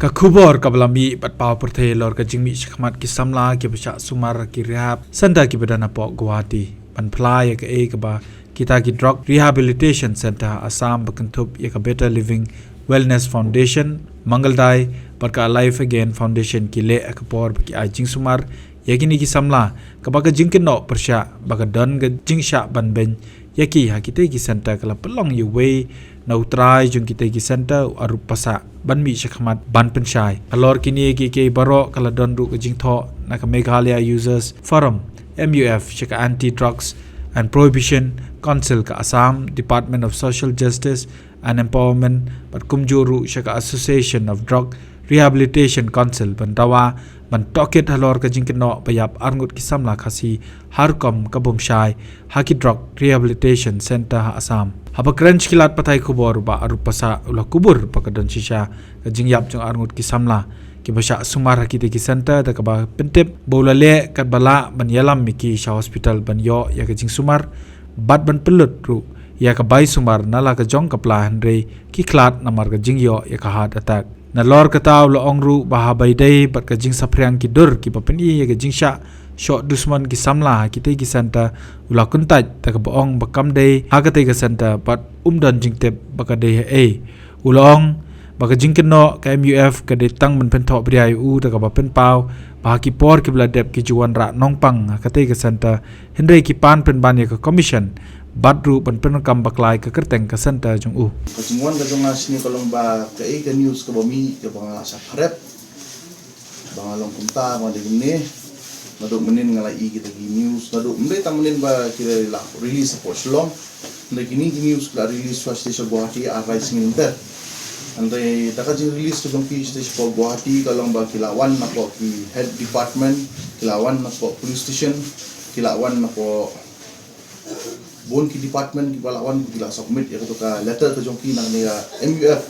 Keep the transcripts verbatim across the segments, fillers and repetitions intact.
Ka khubor kaba la mih bad paw pyrthei halor ka jingmih shakhmat ki samla kiba shah sumar ha ki rehab centre kiba don hapoh Guwahati ban phla ïa kaei kaba kita ki drug rehabilitation centre ha Assam ba kynthup ïa ka Better Living Wellness Foundation, Mangal Dai bad ka Alive Again Foundation ki leh ha ka por ba ki ai jingsumar ïa kine ki samla, kaba ka jingkynnoh pyrshah ba ka don ka jingshah ban beiñ ïa ki ha kitei ki centre ka la pynlong ïa uwei na u trai jong kitei ki centre, u Arup Passah, ban mih shakhmat ban pynshai. Halor kine kiei kiei baroh ka la don ruh ka jingthoh na ka Meghalaya Users Forum, M U F, sha ka Anti Drugs and Prohibition Council ka Assam, Department of Social Justice and Empowerment bad kumjuh ruh sha ka Association of Drug Rehabilitation Council ban dawa ban tohkit halor ka jingkynnoh ba ïap arngut ki samla Khasi ha rukom ka bym shai ha ki drug rehabilitation centre ha Assam. Haba kren sha ki lad pathai khubor, u Bah Arup Passah u la kubur ba ka don shisha ka jingïap jong arngut ki samla kiba shah sumar ha kitei ki centre, da kaba pyntip ba u la leh katba lah ban ïalam ïa ki sha hospital ban ïoh ïa ka jingsumar bad ban pynlut ruh ïa ka bai sumar na la ka jong ka pla, hynrei ki khlad namar ka jingïoh ïa ka heart attack. Nalor kata u la ong ruh ba haba ïadei bad ka jingsaphriang ki dur kiba pyni ïa ka jingshah shoh dusmon ki samla ha kitei ki centre, u la kyntait da kaba ong ba kam dei ha katei ka centre bad um don jingtip ba ka dei haei. U la ong ba ka jingkynnoh ka M U F ka dei tang ban pynthoh bria ïa u da kaba pynpaw ba ha ki por kiba la dep ki ju wanrah nongpang ha katei ka centre, hynrei ki pan pynban ïa ka commission bad ruh ban pyndonkam bakla ïa ka kyrteng ka centre jong u. Ka jingwan ka jong nga shane ka long ba kaei ka news kaba mih kaba nga la shah pharep. Ba nga long kumta, ba nga dei kumne. Naduh mynnin nga la ïohi kita ki news, naduh mynnin, tang mynnin ba ki la release hapoh Shillong. Hynrei kine ki news ki la release shuwa shatei sha Guwahati ar lai sngi lynter. Hynrei da ka jingrelease ka jong ki shatei shapoh Guwahati ka long ba ki la wan napoh ki head department, ki la wan napoh police station, ki la wan napoh bun ki department kiba la wan, ki la submit ïa kato ka letter ka jong ki na kane ka M U F,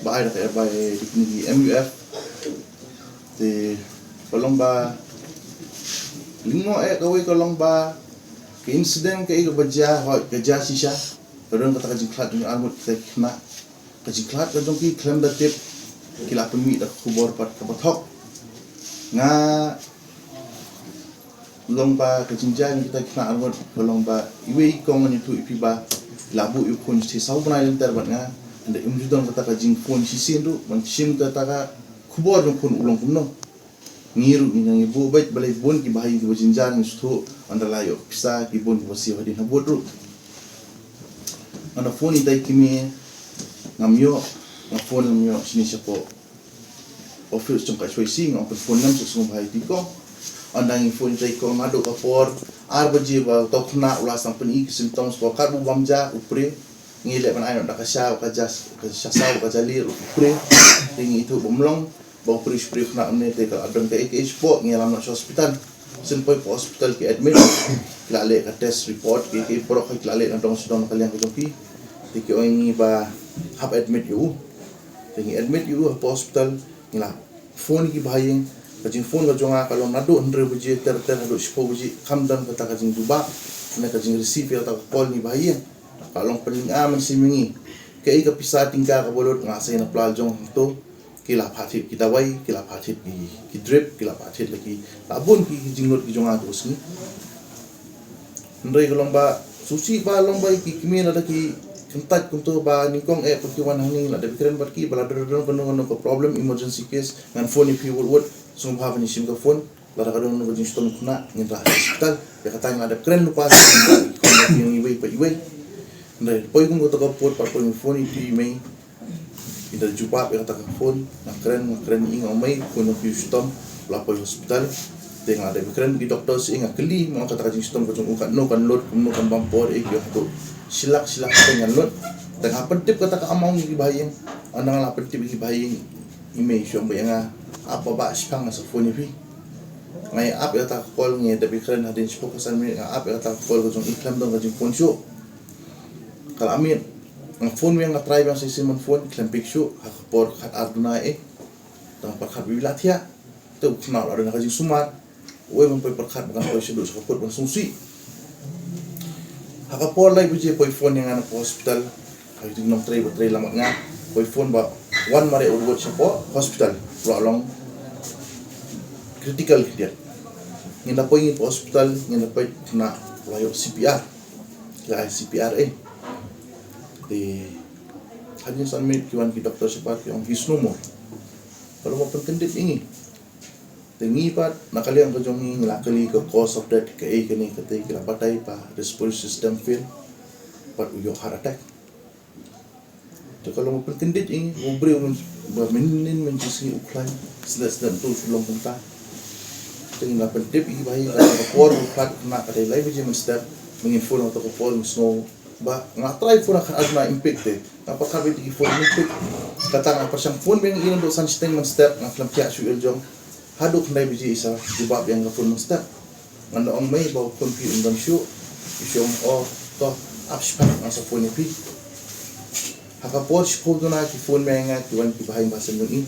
ba ai da ka, ba ai da kine ki M U F. Te ka long ba lyngngoh eh kawei ka long ba ka incident kaei kaba jia, hooid ka jia shisha. Ka don kata ka jingkhlad jong arngut kita ki khynnah. Ka jingkhlad ka jong ki khlem da tip, ki la pynmih da ka khubor pat kaba thok. Nga long ba ka jingjia jong kita ki khynnah arngut ka long ba iwei i kong, ngan ïathuh ïa phi ba i la buh ïa u phone shatei saw bnai lynter bad nga. Hynrei um ju don kata ka jingphone shisien ruh ban shim kata ka khubor jong u phone u long kumno. Ngi ruh ngi nang ïa buh beit, balei bun kiba ha ïing kiba jynjar ngi sngewthuh, ynda la ïoh pisa ki bun kiba siew hadien habud ruh. Ynda phone ïa itai i kmie ngam ïoh, nga phone ngam ïoh shane shapoh office jong ka H Y C, nga ong pynphone lem shuh sngewbha ïa itai i kong. Ynda ngi phone ïa itai i kong naduh ka por ar baje ba utai u khynnah u la sdang pyni ki symptoms ba katba u bam ja u pre. Ngi leh ban ai noh da ka sha, ka ja, ka sha saw, ka ja lieh u pre. Te ngi ithuh ba ym long ba u pre u pre u khynnah une, te ka la don kaei kaei shapoh, ngi ïalam noh sha hospital. Shen poi hapoh hospital ki admit, ki la leh ka test report, ki, ki baroh ki la leh na dong sha dong na ka liang ka jong ki. Te ki ong ïa ngi ba hap admit ïa u. Te ngi admit ïa u hapoh hospital, ngi la phone ïa ki bahaïing. Ka jingphone ka jong nga ka long naduh hynriew baje ter ter haduh shiphew baje, kam don kata ka jingjubab ne ka jingreceive ïa kata ka call na ki bahaïing. Ka long pynlynga mynsiem ïa ngi. Kaei ka pisa tyngka kaba lut nga sei na pla la jong hangto. Ki la phah thied ki dawai, ki la phah thied ki, ki drip, ki la phah thied la ki, la bun ki, ki jinglut ki jong nga haduh sngi. Hynrei ka long ba sngewsih ba long ba ki kmie lada ki kyntait kumto ba nyngkong eh ba ki wan hangne, la dep kren bad ki ba lada don kano kano ka problem emergency case ngan phone ïa phi wut wut, sngewbha ban ïashim ka phone. Lada ka don kano ka jingshitom khynnah ngin rah sha hospital. Ïa kata ngi la dep kren lypa sha ki khun iwei pa iwei. Hynrei poi kum kata ka por, pat poi phone ïa phi mei. Ki da jubab ïa kata ka phone, nga kren, nga kren ïa i, nga ong mei, phone ïa phi u shitom, la poi hospital. Te nga dep kren ki doctor sha i, nga kylli, nga ong kata ka jingshitom ka jong u katno kan lut, kumno kan bam por, eh, ki ong haduh shi lak, shi lak te ngan lut. Te nga pyntip kata ka amount ïa ki bahaïing. Ynda nga la pyntip ïa ki bahaïing, i mei shu ong ba ïa nga, ap ba bah shipang nga sa phone ïa phi. Nga ïa ap ïa kata ka call, nga dep kren hadien shiphew ka san minit, nga ap ïa kata ka call ka jong i, khlem don ka jingphone shuh. Ka la miet, nga phone biang, nga try biang sa shisien ban phone, khlem pick shuh. Ha ka por khatar duna eh. Tang pyrkhat ba i la thiah. Te u khynnah u la don ha ka jingsumar. Uei ban poi pyrkhat ba kan poi shaduh sha ka pud ban sngewsih. Ha ka por lai baje poi phone ïa nga napoh hospital. Ha ki nongtrei ba trei lang bad nga, poi phone ba wan mareh u ruh shapoh hospital. la long critical khyndiat. Ngin da poi ngi pa hospital, ngin da poi khynnah la ïoh C P R. Ki la ai C P R eh. Te hadien san minit ki wan ki doktor shabar ki ong he's no more. Ka long ba pynkyndit ïa ngi. Te ngi pat na ka liang ka jong ngi ngi la kylli ka cause of death kaei kane, kata ki la batai ba respiratory system fail bad u ïoh heart attack. Te ka long ba pynkyndit ïa ngi, u briew mynba mynnin mynjingi u khlaiñ, sdang sdang tu shu long kumta. Te ngi la pyntip ïa ki bahaïing, ka por u khlad u khynnah ka dei lai baje mynstep, ba ngin phone ha kata ka por ngi sngew ba nga try phone ha khatar na im pick te. Nga pyrkhat ba ïa ki phone im pick. Kata nga pyrshang phone biang ïa i naduh san shiteng mynstep, nga khlem thiah shuh ïa la jong. Haduh khyndai baje i sa jubab ïa nga ka phone mynstep. Ngan da ong mei ba u khun phi um don shuh. I shu ong o to ap shipang, nga sa phone ïa phi. Ha ka por shiphew duna ki phone biang ïa nga, ki wan ki bahaïing bahasem jong i.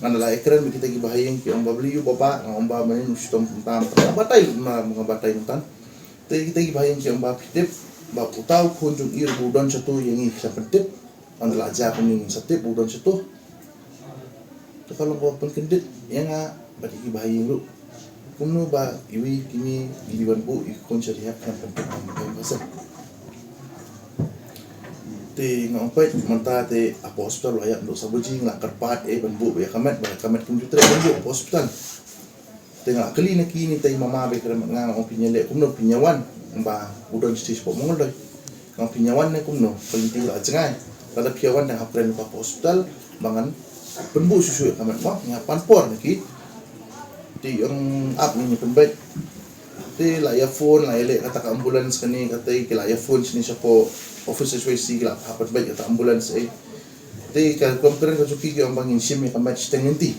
Ngan da la ïakren bad kita ki bahaïing, ki ong ba balei u baba, nga ong ba mynnin u shitom kumta kumta, nga batai, nga batai mynta. Te kita ki bahaïing ki ong ba phi tip ba uta u khun jong i ruh u don shato ïa ngi khlem pyntip. Ngan da la jia kumne ngin sa tip ba u don shato. Te ka long ba pynkyndit ïa nga bad ïa ki bahaïing ruh. Kumno ba iwei i kmie i dei ban buh ïa i khun sha rehab khlem pyntip, khlem pyntip. Te nga ong peit mynta te ha hospital la ïap naduh saw baje, nga la kyrpad eh ban buh ba ïa ka met, ba ïa ka met kim ju treh ban buh ha hospital. Te nga la kylli na kine tai mama ba ïakren bad nga, nga ong phin ïaleh kumno, phin ïawan ba u don shatei shapoh Mawngaldoi. Nga ong phin ïawan ne kumno, ka lynti ka la jngai. Lada phi ïawan te nga hap kren lypa ha hospital ba ngan pynbuh shuh shuh ïa ka met mo, ngi hap pan por na ki. Te ong ap, ngin ïa pynbeit. Te la ïa phone, la ïaleh kata ka ambulance kane, kata ki la ïa phone shane shapoh office H Y C, ki la hap pynbeit kata ambulance eh. Te ka khlem kren ka jong ki, ki ong ba ngin shim ïa ka met shiteng lynti.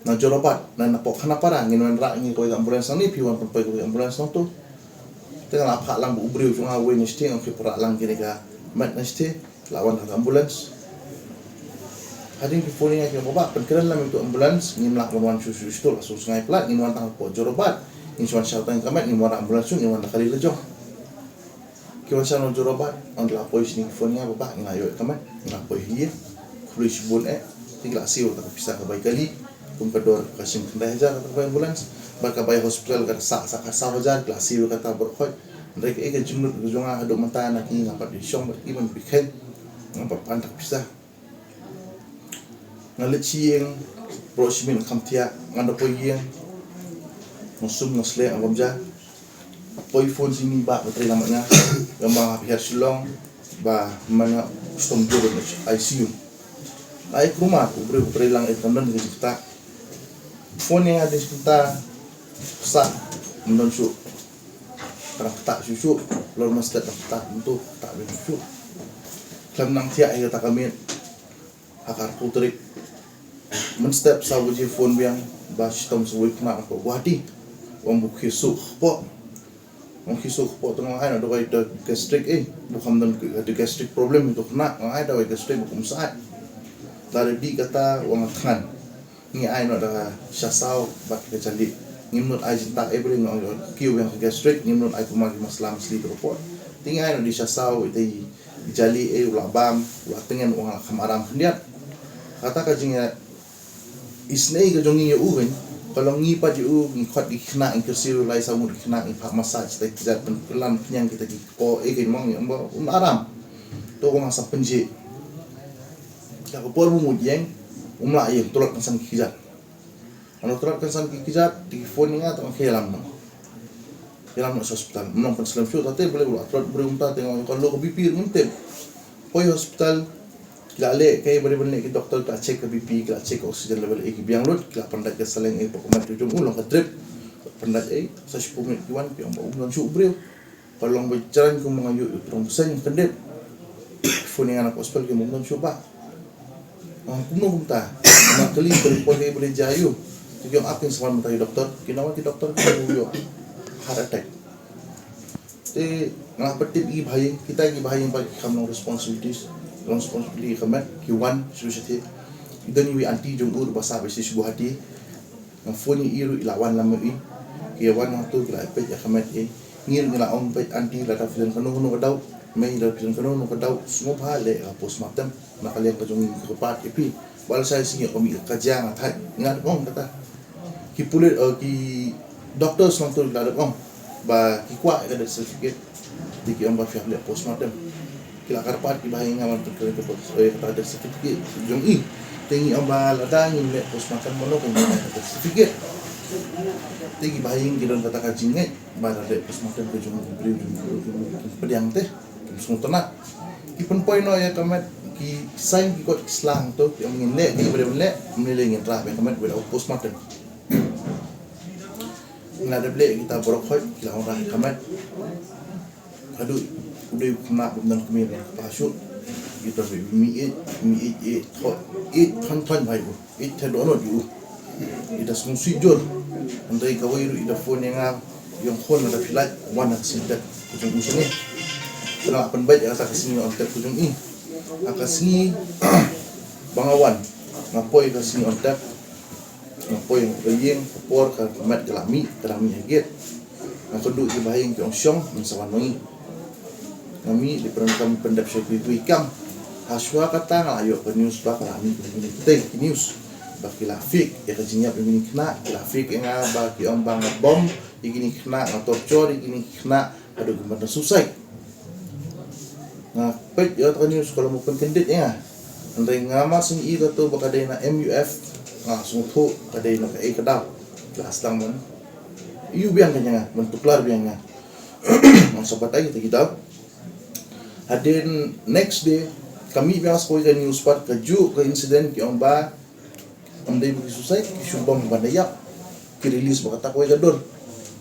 Na Jorabat, na, na pok Khanapara, ngin wanrah ngi kawei ka ambulance nangne, phi wan pynpoi kawei ka ambulance nangto. Te nga la phah lang bad u briew jong nga uwei na shatei, nga ong phi wanrah lang kine ka met na shatei, la wan ka ambulance. Hadien ki phone ïa nga ki ong baba pynkren lem ïa tu ambulance, ngim lah ban wan shuh shuh shito, la shu sngew palat, ngin wan tang hapoh Jorabat, ngin shu wan shaw tang ïa ka met, ngin wanrah ambulance shuh, ngin wan da ka kali la jong. Ki wan sha na Jorabat, ynda la poi shane ki phone ïa nga, baba ngi la ïoh ïa ka met, ngi la poi hi ïa. Khublei shibun eh. Te ki la siew kata ka pisa ka bai kali, kum ka dor ka shim khyndai hajar kata ka bai ambulance. Bad ka bai hospital ka sah, sah ka saw hajar, ki la siew kata baroh khoit. Hynrei kaei ka jingmut ka jong nga haduh mynta na ki, nga pat ïa shong bad ki ban pynkheiñ, nga pat pan kata ka pisa. Nga leit sha ïing, baroh shi miet nga kham thiah, nga da poi ïing. Nga sum, nga sleh, nga bam ja. Poi phone sha ine i bah ba trei lang bad nga. Nga ong ba nga hap hiar Shillong, ba man nga shitom jur ha I C U. Nga ai kumne, u briew ba trei lang, eh, kam don ka jingktah. Phone ïa nga dei shi kynta, sa, ym don shuh. Ka dang ktah shuh shuh, lor mynstep dang ktah, mynta ktah biang shuh shuh. Khlem nang thiah hi kata ka miet. Ha ka arphew tarik mynstep saw baje phone biang ba shitom sa uwei u khynnah na Guwahati. U ong ba u khie suk kpoh. U ong khie suk kpoh, te nga ong ai noh dawai da gastric eh. Ba kham don ka gastric problem uto u khynnah, nga ong ai dawai gastric ba kum sah. Lada dih kata u ong thngan. Ngi ai noh da ka sha saw bad ka jali. Ngim nud ai jingtah eh, balei, nga ong kiew biang ka gastric, ngim nud ai kumba ki masala masli to kpoh. Te ngi ai noh da sha saw, ita i jali eh, u la bam, u la tngen, u ong nga la kham aram khyndiat. Kata ka jingïa isynei ka jong ngi ïa u, ka long ngi pat ïa u ngi khot ïa ki khynnah, ngi kyrsiew lai saw ngut ki khynnah, ngi phah massage kita ki jait, pynkylla pynïang kita ki kpoh eh, ka jingmong ïa u ba un aram. To u ong nga sa pynjih. Ïa ka por ba u mut ïeng, um lah ïeng, tlot kynsan ki kjat. Haba tlot kynsan ki kjat, te ki phone ïa nga, te nga ong ïalam noh. Ïalam noh sha hospital. Ym long pynslem shuh, te balei u la tlot briew mynta, te nga ong ka low ka B P ruh ngim tip. Poi hospital, ki la leh kaei ba dei ban leh ki doktor, ki la check ka B P, ki la check ka oxygen level, eh, ki biang lut, ki la pyndait ka saline, eh, hapoh ka met ka jong u, long ka drip. Pyndait, eh, sa shiphew minit ki wan, ki ong ba um don shuh u briew. Ka long ba jrang kumba nga ïoh ïa u tnga bseiñ, kyndit. Phone ïa nga na hospital, ki ong um don shuh bah. Nga ong kumno kumta? Nga kylli, kylli poi kaei ba la jia ïa u. Te ki ong ap, ngin sa wan mynta ïa u doktor. Ki nang wan ki doktor, ki ong u ïoh heart attack. Te nga la pyntip ïa ki bahaïing, kita ki bahaïing ba ki kham long responsibilities, long responsibility ïa ka met, ki wan sha u shatei. Ki don iwei i aunty jong u ruh ba sah ba sha Guwahati. Nga phone ïa i ruh i la wan lam ma i. Ki ïa wan hangto ki la ïa peit ïa ka met i. Ngi ruh ngi la ong peit aunty lada phi don kano kano ka doubt. Mei lada phi don kano kano ka doubt. Sngewbha leh ïa ka postmortem. Na ka liang ka jong ngi ngi kyrpad ïa phi. Ba la shai sngi ka mih ka jia nga thait, nga dep ong kata. Ki pulit, eh, ki doctors nangtu la dep ong ba ki kwah ïa ka death certificate. Te ki ong ba phi hap leh postmortem. Ki la kyrpad ki bahaïing nga ban pynkhreh ka post, eh, kata ka death certificate jong i. Te ngi ong ba lada ngim leh postmortem, mano kan ïoh ïa ka death certificate? Te ki bahaïing ki don kata ka jingngeit ba lada leh postmortem ka jong u briew jong u, jong u, jong u pdiang te, kim sngewtynnat. Ki pynpoi noh ïa ka met, ki sign ki kot ki sla hangto, ki ong ngin leh, ki ong ba leh, ym lei lei ngin rah beit ka met without postmortem. Nga dep leh kita baroh khoit, ki la wanrah ïa ka met. Haduh u dei u khynnah bym don kmie bad kpa shuh. Kita ba mih ïeit, mih ïeit, ïeit, thon, ïeit thon thon bha ïa u. Ïeit thon dohnud ïa u. Ïeit da sngewsih jur. Hynrei kawei ruh i da phone ïa nga, i ong khun, lada phi lait wan ha ka sngi ontek ka jong u shane. Te nga la pynbeit ïa kata ka sngi ontek ka jong i. Ha ka sngi ba nga wan, nga poi ka sngi ontek. Nga poi ha ka ïing, ka por ka met ka la mih, ka la mih ha gate. Nga kynduh ïa ki bahaïing, ki ong shong, men sa wan ma ngi. Nga mih, dei pyndonkam pyndep sha kiwei kiwei kam. Hashwa kata nga la ïoh ka news ba ka la mih kine kitei ki news ba ki la fake ïa ka jingïap jong kine ki khynnah, ki la fake ïa nga ba ki ong ba nga bom ïa kine ki khynnah, nga torture ïa kine ki khynnah haduh kim pat da suicide. Nga peit ïa kata ka news ka long ba pynkyndit ïa nga. Hynrei nga mar shu i kato ba ka dei na M U F, nga sngewthuh ka dei na kaei ka daw. Ka la sdang ban ïoh biang ka ïa nga, ban tuklar biang ïa nga. Nga sa batai kita ki daw. Hadien next day ka mih biang sa kawei ka news pat, kajuh ka incident, ki ong ba ym dei ba ki suicide, ki shu bom ban da ïap. Ki release ba kata kawei ka dur.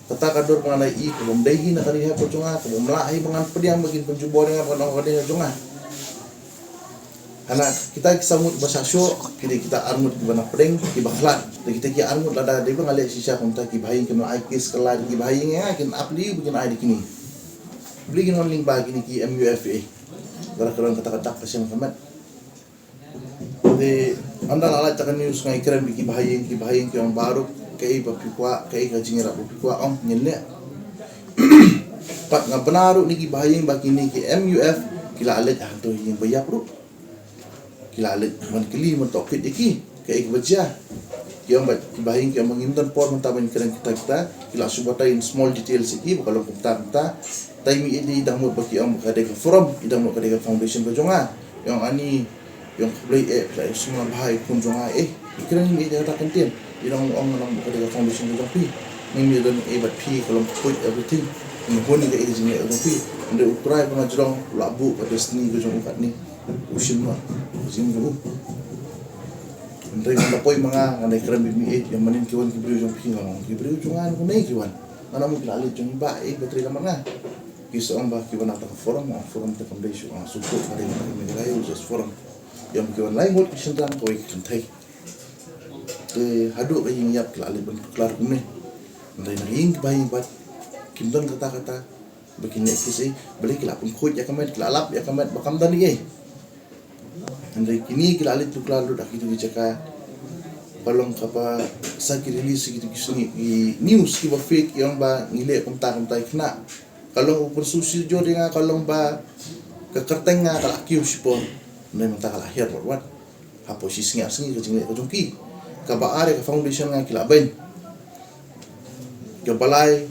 Kata ka dur ba ngan ïohi kaba ym dei hi na ka rehab ka jong nga, kaba ym lah hi ba ngan pdiang ba kin pynjubor ïa nga, ba ngan ong ka dei ka jong nga. Hana kita ki samut ba sah shuh, ki dei kita arngut kiba na pdeng, kiba khlad. Te kita ki arngut lada dei ba nga leh shisha kumta, ki bahaïing kim lah ai case kylla da ki bahaïing ïa nga, kin ap lei ba kin ai da kine. Balei kin wan lyngba kine ki M U F A? Lada ka don kata ka dak ka shem ka met. Te ynda la lait kata ka news nga ïakren bad ki bahaïing, ki bahaïing ki ong baroh kaei ba phi kwah, kaei ka jingïarap ba phi kwah, ong ngin leh. Pat nga bna ruh na ki bahaïing ba kine ki M U F ki la leit hangto ha ïing ba ïap ruh. Ki la leit ban kylli, ban tohkit ïa ki kaei kaba jia. Ki ong ba, ki bahaïing ki ong ba ngim don por mynta ban kren kita kita. Ki la shu batai in small details ïa ki ba ka long kumta kumta. Te i mih ïa i dang mut ba ki ong ba ka dei ka forum, i dang mut ka dei ka foundation ka jong nga. I ong ani, i ong khublei eh, phi la ïohsngew bha ïa i khun jong nga eh. I kren i mih ïa i da kata ka ktien. I dang ong, nga ong ba ka dei ka foundation ka jong phi. Ngim ïa don eh bad phi, ka long ka put everything. Ngi hun ïa ka eh ka jingleh ka jong phi. Hynrei u Trai ba nga jrong u la buh ka destiny ka jong u katne. U shim noh ka jingim jong u. Hynrei ngan da poi ma nga, ngan da kren bad i mih eh, ïa manin ki wan ki briew jong phi, nga ong ki briew jong nga, kumne ki wan. Nga ong ki la leit jong i Bah, eh, ba trei lamar nga. Ki sa ong ba ki wan na kata ka forum, nga ong forum te kam dei shuh, nga sngewthuh ka dei kata ka Meghalaya Users Forum. Ïa ki wan lai ngut ki shynrang, kawei ki kynthei. Te haduh ka jingïap ki la leit ban tuklar kumne. Hynrei na ïing ki bahaïing pat kim don kata kata ba kin leh case ei, balei ki la pynkhuid ïa ka met, ki la lap ïa ka met ba kam don ei. Hynrei kine ki la leit tuklar lut ha kito ki jaka. Ka long kaba sa ki release kito ki sngi, ki news kiba fake, ki ong ba ngi leh kumta kumta ïa ki khynnah. Ka long u pynsngewsih jur ïa nga, ka long ba ka kyrteng nga ka la kiew shipor. Hynrei mynta ka la hiar wat wat. Hapoh shi sngi ar sngi ka jingleh ka jong ki. Kaba ar ïa ka foundation nga ki la beiñ. Kaba lai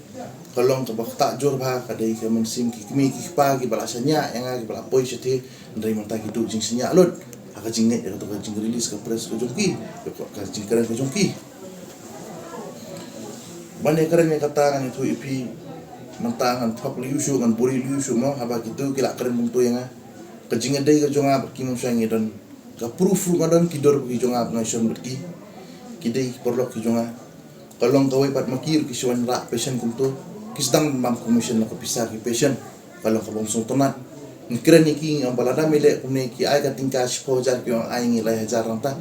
ka long kaba ktah jur bha, ka dei ka mynsiem ki kmie ki kpa kiba la shaniah ïa nga, kiba la poi shatei. Hynrei mynta ki duh jingshaniah lut ha ka jingngeit ïa kato ka jingrelease ka press ka jong ki, ïa ka jingkren ka jong ki. Ban ïakren ïa kata ngan ïathuh ïa phi, mynta ngan thok lei shuh, ngan buhrieh lei shuh mo, haba kito ki la kren kumto ïa nga. Ka jingïadei ka jong nga bad ki, ngam shym ngi don ka proof ruh nga don, ki dur ki jong nga ba nga shon bad ki, ki dei ki paralok ki jong nga. Ka long kawei pat ma ki ruh ki shu wan rah patient kumto, ki sdang ban bam commission na ka pisa ki patient. Ka long kaba ym sngewtynnat. Ngi kren ïa ki, ngi ong ba lada me leh kumne, ki ai ka tyngka shiphew hajar, ki ong ai ngi lai hajar nangta.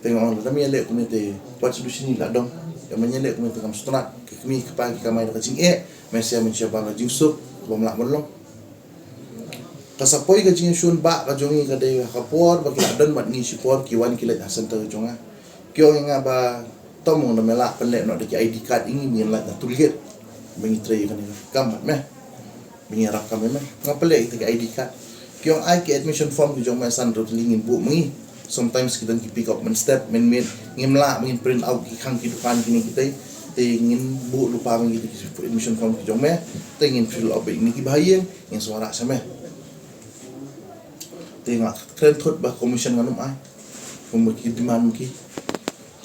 Te nga ong lada me leh kumne te wat shu shini la dong. Ïa me leh kumne te kam sngewtynnat. Ki kmie ki kpa ki kamai da ka jingeh, me sngewsih, me sngewsih ba ka jingsuk bym lah ban long. Ka sa poi ka jingïashun ba ka jong ngi ka dei ha ka por ba ki la don bad ngi shipor, ki wan ki leit ha centre ka jong nga. Ki ong ïa nga ba, Tom, ynda me lah pynleh noh da ki I D card ïa ngi, ngin leit na toll gate ba ngi trei ïa kane ka kam bad me, ba ngi ïarap kam ïa me. Nga pynleh ïa kita ki I D card. Ki ong ai ki admission form ki jong me, san hynriew tylli ngin buh ma ngi. Sometimes ki don ki pick up mynstep mynmiet, ngim lah ba ngin print out ki khang ki dukan kine kitei. Te ngin buh lypa ba ngin ki admission form ki jong me. Te ngin fill up ïa kine ki bahaïing, ngin sa wanrah sha me. Te nga kren thut ba commission ngan ym ai. Kumba ki demand ki.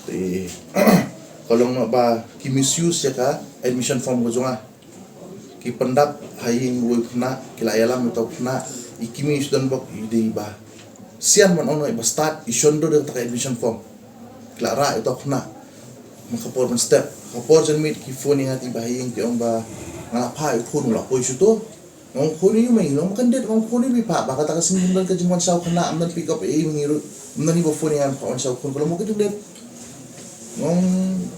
Te ka long noh ba ki misuse ïa ka admission form ka jong nga. Ki pyndap ha ïing uwei u khynnah, ki la ïalam ïa uta u khynnah, i kmie shu don bok, i dei ba sian ban ong noh, i ba stad, i shon dur ïa kata ka admission form. Ki la rah ïa uta u khynnah. Man ka por mynstep, ka por janmiet ki phone ïa nga, te i bahaïing ki ong ba nga la phah ïa u khun, u la poi shuh to. Nga ong khun ïa u mei, nga ong ba kan dei, nga ong khun ïa u, phi phah ba kata ka sngi ym don ka jingwan sha u khynnah, ym don pick up ei ei ma ngi ruh, ym don iba phone ïa nga phah wan sha u khun, ka long ba ka dei. Nga ong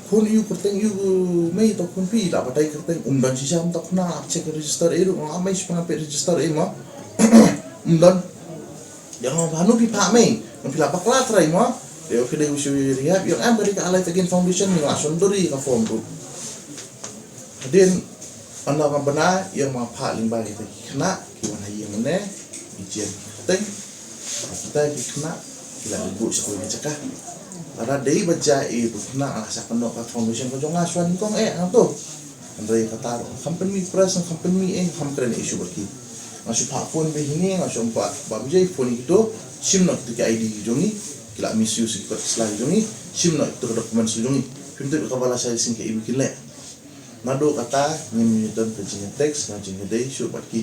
khun ïa u kyrteng ïa u mei, to khun phi, la batai kyrteng, ym don shisha, ym, to khun, la check register ei ruh, nga ong mei, shu pynang peit register ei mo. Ym don. Ïa nga ong ba hano phi phah mei, nga ong phi la bakla trai mo. Ïa u phi dei u shu rehab, ïa nga ong em, ka dei ka Alive Again Foundation, nga la shon dur ïa ka form ruh. Hadien ynda nga bna, ïa nga phah lyngba kita ki khynnah ki wan ha ïing mynne, ki jia kyrteng. Kita ki khynnah ki la buh sha kawei ka jaka. Lada dei ba jia ïa uto u khynnah, nga la sa kynnoh ka foundation ka jong nga shuwa nyngkong eh, hangto. Hynrei kata ruh ngam pynmih press, ngam pynmih eh, ngam kren issue bad ki. Nga shu phah phone beit hynne, nga shu ong ba, ba Vijay phone ïa kito, shim noh kito ki I D ki jong ngi, ki la misuse ïa ki kot ki sla ki jong ngi, shim noh kito ki documents ki jong ngi. Phim tip ïa kaba lashai shisien kaei ba kin leh. Naduh kata ngim don ka jingïatext, ka jingïadei shuh bad ki.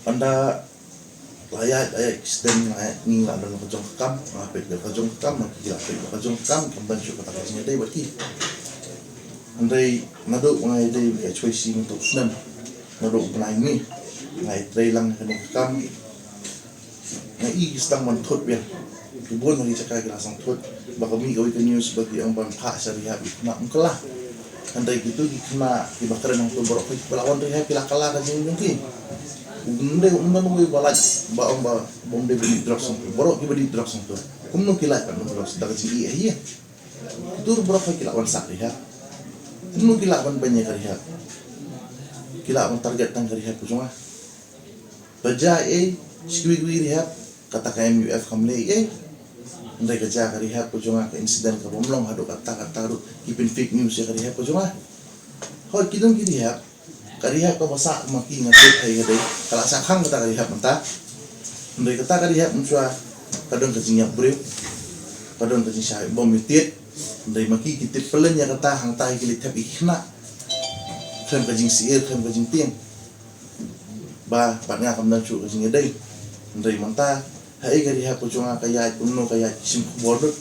Ynda la ïaid, la ïaid ki sdang, la ïaid, ngi la don la ka jong ka kam, nga peit la ka jong ka kam, ki la peit la ka jong ka kam, kam don shuh kata ka jingïadei bad ki. Hynrei naduh nga ïadei bad ka H Y C mynta u snem, naduh u bnai May, nga ïatrei lang kane ka kam. Nga i ki sdang ban thut biang. Ki bun ki jaka ki la sdang thut. Ba ka mih kawei ka news ba ki ong ban phah sha rehab ïa ki khynnah, ym kylla. Hynrei kito ki khynnah kiba kren hangto baroh, kiba la wan rehab ki la kylla ka jingim jong ki. Ym dei, ym don uwei ba lait ba ong ba ym dei ba dih drugs hangto. Baroh kiba dih drugs hangto. Kumno ki lait ban drugs da ka jingïohi ïa. Kito ruh baroh ki la wan sah rehab. Kumno ki lah ban beiñ ïa ka rehab? Ki lah ban target tang ka rehab ka jong nga. Ba jia ei, shi kiwei kiwei rehab, kata ka M U F kam leh ei. Hynrei ka jia ka rehab ka jong nga, ka incident ka bym long haduh katta katta ruh ki pyn fake news ïa ka rehab ka jong nga. Hooid, ki don ki rehab, ka rehab kaba sah ma ki, nga tip ha ïing ha dei, ka la shah khang kata ka rehab mynta. Hynrei kata ka rehab mynshuwa ka don ka jingïap briew, ka don ka jingshah bom ïa tied. Hynrei ma ki, ki tip pyllein ïa kata, hangta hi ki leit thep ïa ki khynnah. Khlem ka jingsyier, khlem ka jingtieng. Ba pat nga kam don shuh ka jingïadei. Hynrei mynta ha ei ka rehab ka jong nga ka ïaid, kumno ka ïaid, ki shim khubor lut.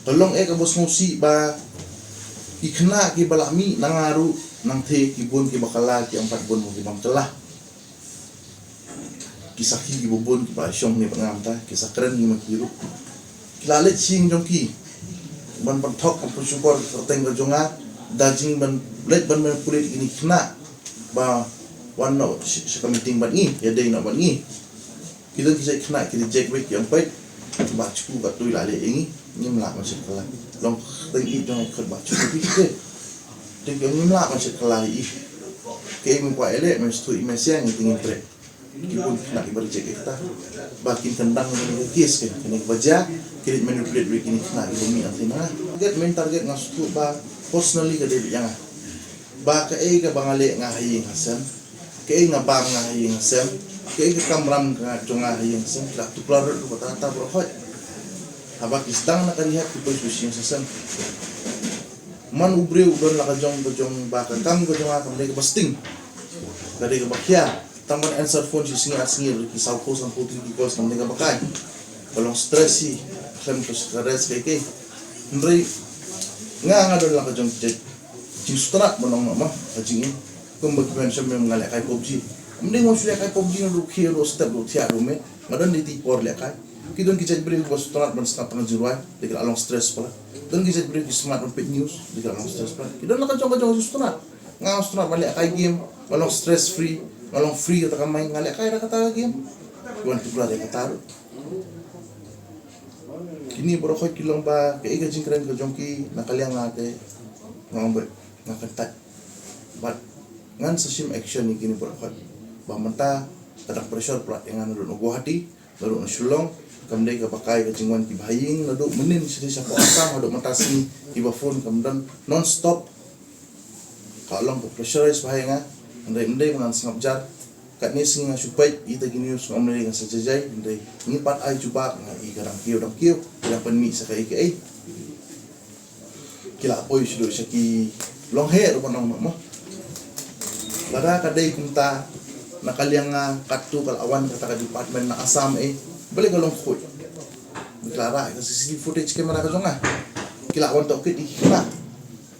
Ka long eh kaba sngewsih ba ki khynnah kiba la mih na nga ruh, nangta ki bun kiba kylla, ki ym pat bun mo ki bym kylla. Ki sakhi kiba bun kiba shong ne bad nga mynta, ki sa kren ne ma ki ruh. Ki la leit sha ïing jong ki ban pynthok, ban pynshukor ka kyrteng ka jong nga da jing ban leit ban manipulate ïa kine ki khynnah ba wan noh sha, sha ka meeting bad ngi, ïadei noh bad ngi. Ki don ki jait khynnah ki reject beit, ki ong peit, Bah Shu katto i la leh ïa ngi, ngim lah ban shet kylla. Long kyrteng i jong i khot Bah Shu, ki te. Te ki ong ngim lah ban shet kylla ïa i. Kaei me kwah ïaleh, me sngewthuh i me siang, i te ngin treh. Ki bun khynnah kiba reject ïa kata. Ba kin kyndang ïa kane ka case, kane kaba jia, ki leit manipulate ïa kine ki khynnah kiba mih hangtei na nga. Target, main target nga sngewthuh ba personally ka dei beit ïa nga. Ba kaei kaba nga leh nga ha ïing ha sem, kaei nga bam nga ha ïing ha sem, kaei ka kamram ka jong nga ha ïing ha sem, ki la tuklar ruh kata kata baroh hoi. Haba ki sdang na ka rehab ki poi sha ïing sha sem. Man u briew u don la ka jong ka jong ba ka kam ka jong nga kam dei kaba sting, ka dei kaba khia. Tang ban answer phone shi sngi ar sngi, ki saw ko san ko ki calls kam dei kaba kai. Ka long stress hi, khlem ka rest kaei kaei. Hynrei nga, nga don la ka jong ka jait jingsngewtynnat ban ong noh ma ka jingim. Kumba ki mention me, nga lehkai PUBG. Ym dei mo shu lehkai PUBG naduh khie ruh step ruh thiah ruh me. Nga don dei ti por lehkai. Ki don ki jait briew ba sngewtynnat ban sngap tang jingrwai, dei ki la long stress palat. Don ki jait briew ki sngewtynnat ban peit news, dei ki la long stress palat. Ki don la ka jong ka jong jingsngewtynnat. Nga sngewtynnat ban lehkai game, nga long stress free, nga long free kata ka mind, nga lehkai da kata ka game. Ki wan tuklar ïa kata ruh. Kine baroh hoi ki long ba kaei ka jingkren ka jong ki na ka liang nga te nga ong beit nga kyntait. Bad ngan sa shim action ïa kine baroh hoi. Ba mynta ka dang pressure palat ïa nga naduh na Guwahati. Naduh na Shillong, kam dei kaba kai ka jingwan ki bahaïing naduh mynnin sha dei shapoh Assam haduh mynta sngi, kiba phone kam don non stop. Ka long ka pressurize bha ïa nga. Hynrei ym dei ba ngan sngap jar. Katne sngi nga shu peit ïa kita ki news, nga ym dei ngan sa jajai, hynrei ngi pat ai jubab, nga i ka dang kiew dang kiew, ka dang pynmih sa kaei kaei. Ki la poi shuh sha ki long heh ruh ban ong noh mo. Lada ka dei kumta, na ka liang nga katto ka la wan kata ka department na Assam eh, balei ka long khuid. Ki la rah ka C C T V footage camera ka jong nga. Ki la wan tohkit ïa ki khynnah.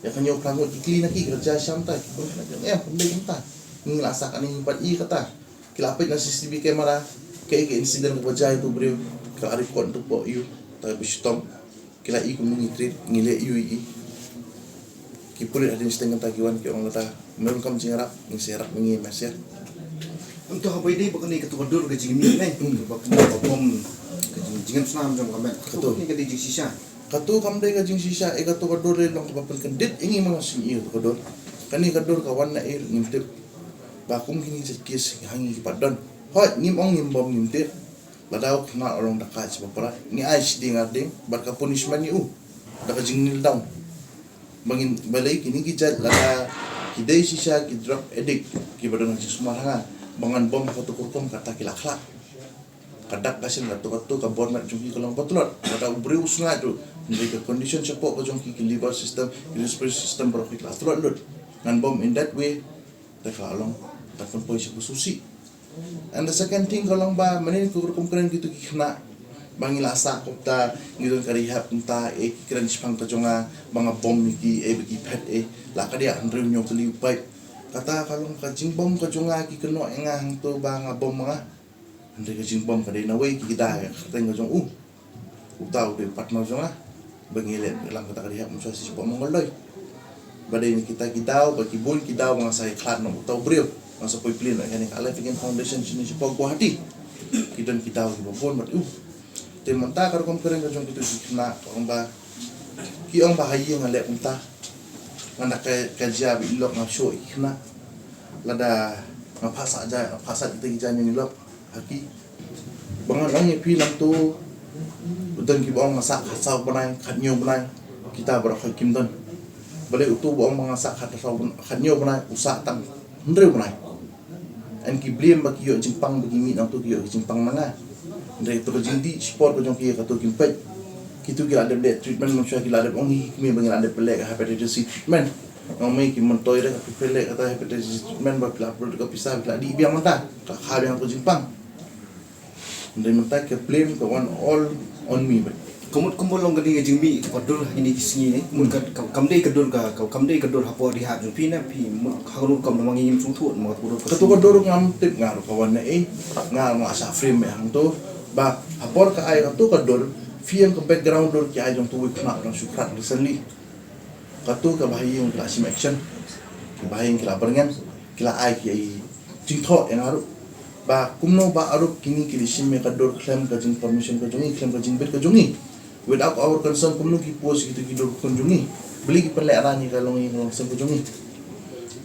Ïa ka ñiew phra ngut ki kli na ki, ka jia sham ta, ki bun na jong em, ym dei kumta. Ngi la sah kane ngi pat i kata. Ki la peit na C C T V camera, kaei ka incident kaba jia ïa uto u briew, ka la record to poh ïa u, ta ba shitom. Ki la i kumne ngi treat, ngi leh ïa u i. Ki pulit hadien shiteng kynta ki wan ki ong lada ym donkam jingïarap, ngin sa ïarap ma ngi, ma sha. Ym, to haba ïadei bad kane kato ka dur ka jingmih ne, kaba, kaba bom, ka jing, jingem snam jong ka met. Kato. Kato kane ka dei jingshisha. Kato kam dei ka jingshisha, eh, kato ka dur dei long kaba pynkyndit ïa ngi ma nga sngewthuh ïa kato ka dur. Kane ka dur ka wan na ei ngim tip. Ba kum kine ki jait case ha ngi ki pat don. Hooid, ngim ong ngim bom ngim tied. Lada u khynnah u long da ka jingpyrkhat, ngi ai shi ding ar ding bad ka punishment ïa u da ka jingkneel down. Ba ngin, balei kine ki jait lada ki dei shisha ki drug addict kiba don ha jingsumar ha nga, ba ngan bom ha kato ka rukom kata ki la khlad. Ka dak ka shin kato kato ka bor met jong ki ka long ba tlot. Lada u briew u sngaid ruh, hynrei ka condition shapoh ka jong ki, ki liver system, ki respiratory system baroh ki la tlot lut. Ngan bom in that way, te ka la long, te kan poi sha ka sngewsih. And the second thing ka long ba mynnin ka rukom kren kito ki khynnah, ba ngi la sah kumta, ngi don ka rehab kumta, eh, ki kren shaphang ka jong nga ba nga bom ïa ki, eh, ba ki phet, eh, la ka dei hynriew hynñiew tylli u paip. Kata ka long ka jingbom ka jong nga, ki kynnoh ïa nga hangto ba nga bom ma nga. Hynrei ka jingbom ka dei nawei, ki da ïa ka kyrteng ka jong u. Uta u dei u partner jong nga. Ba ngi leh lang kata ka rehab mynshuwa sha shapoh Mongol Doi. Ba dei na kita ki daw, ba ki bun ki daw ba nga sa ïa khlad noh uta u briew. Nga sa poi plie noh ïa kane ka Alive Again Foundation shane shapoh Guwahati. Ki don ki daw kiba bun bad u. Te mynta ka rukom kren ka jong kito ki khynnah, ong ba, ki ong ba ha ïing nga leh kumta. Nga da ka, ka jia ba i lok nga shoh ïa ki khynnah. Lada nga phah sah ja, nga phah sah kita ki jaiñiang i lok ha ki. Ba ngan ong ïa phi, nangto u don kiba ong nga sah khatsaw bnai, khathynñiew bnai, kita baroh khoit kim don. Balei uto ba ong ba nga sah khatsaw bnai, khathynñiew bnai, u sah tang hynriew bnai. Yn ki blame ba ki ïoh jingpang, ba ki mih nangto ki ïoh ki jingpang na nga. Hynrei to ka jingdih shipor ka jong ki, kato kim peit. Kito ki la dep leh treatment mynshuwa, ki la dep ong ïa ki kmie ba ngi la dep pynleh ka hepatitis C treatment. Nga ong mei, kim myntoi re, ka phi pynleh kata hepatitis C treatment ba phi la pynlut ka pisa, phi la dih biang mynta. Ka kha biang to jingpang. Hynrei mynta ka blame ka wan all on me beit. Ka mut kumba long kane ka jingmih ka dur ha kine ki sngi ne. Mut ka, ka, kam dei ka dur ka, ka, kam dei ka dur hapoh rehab jong phi ne, phi mut ha ka rukom namar ngi ngim sngewthuh namar ka dur ka. Kato ka dur ngam tip nga ruh ka wan na ei. Nga, nga sa frame hangto. Ba ha por ka ai kato ka dur, phi ïoh ka background dur ki ai jong uto u khynnah ba dang shu khlad recently. Kato ka bahaïing ki la shim action. Ka bahaïing ki la byrngem, ki la ai ki jingthoh ïa nga ruh. Ba kumno ba arup kine ki la shim ïa ka dur khlem ka jing permission ka jong ngi, khlem ka jingbit ka jong ngi. Without our consent, kumno ki post kito ki dur khun jong ngi. Balei ki pynlehrain ïa ka longïing longsem ka jong ngi.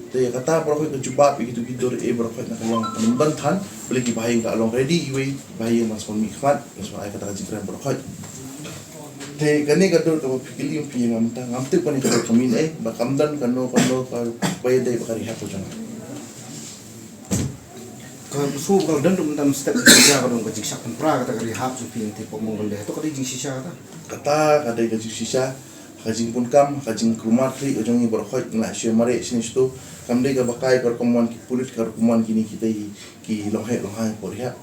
Te kata baroh khoit ka jubab ïa kito ki dur, eh, baroh khoit na ka long ka nongdon than. Balei ki bahaïing ka long ready iwei, bahaïing ban sngewmih khmat, ban sngewai kata ka jingkren baroh khoit. Te kane ka dur kaba phi kylli phi, ngam tip, ngam tip kane ka dur ka mih ei, ba kam don kano kano kaba ïadei bad ka rehab ka jong nga. Ka shu ka don ruh mynta step ka jong ka, ka jingshah pynpra kata ka rehab jong phi, te pok mong ka dei, hato ka dei jingshisha kata? Kata ka dei ka jingshisha. Ka jingpynkam, ka jingkulmar khlieh ka jong ngi baroh khoit, ngi la shu mareh shane shato. Kam dei kaba kai ka rukom wan ki pulit, ka rukom wan kine kita ki longheh longhang hapoh rehab.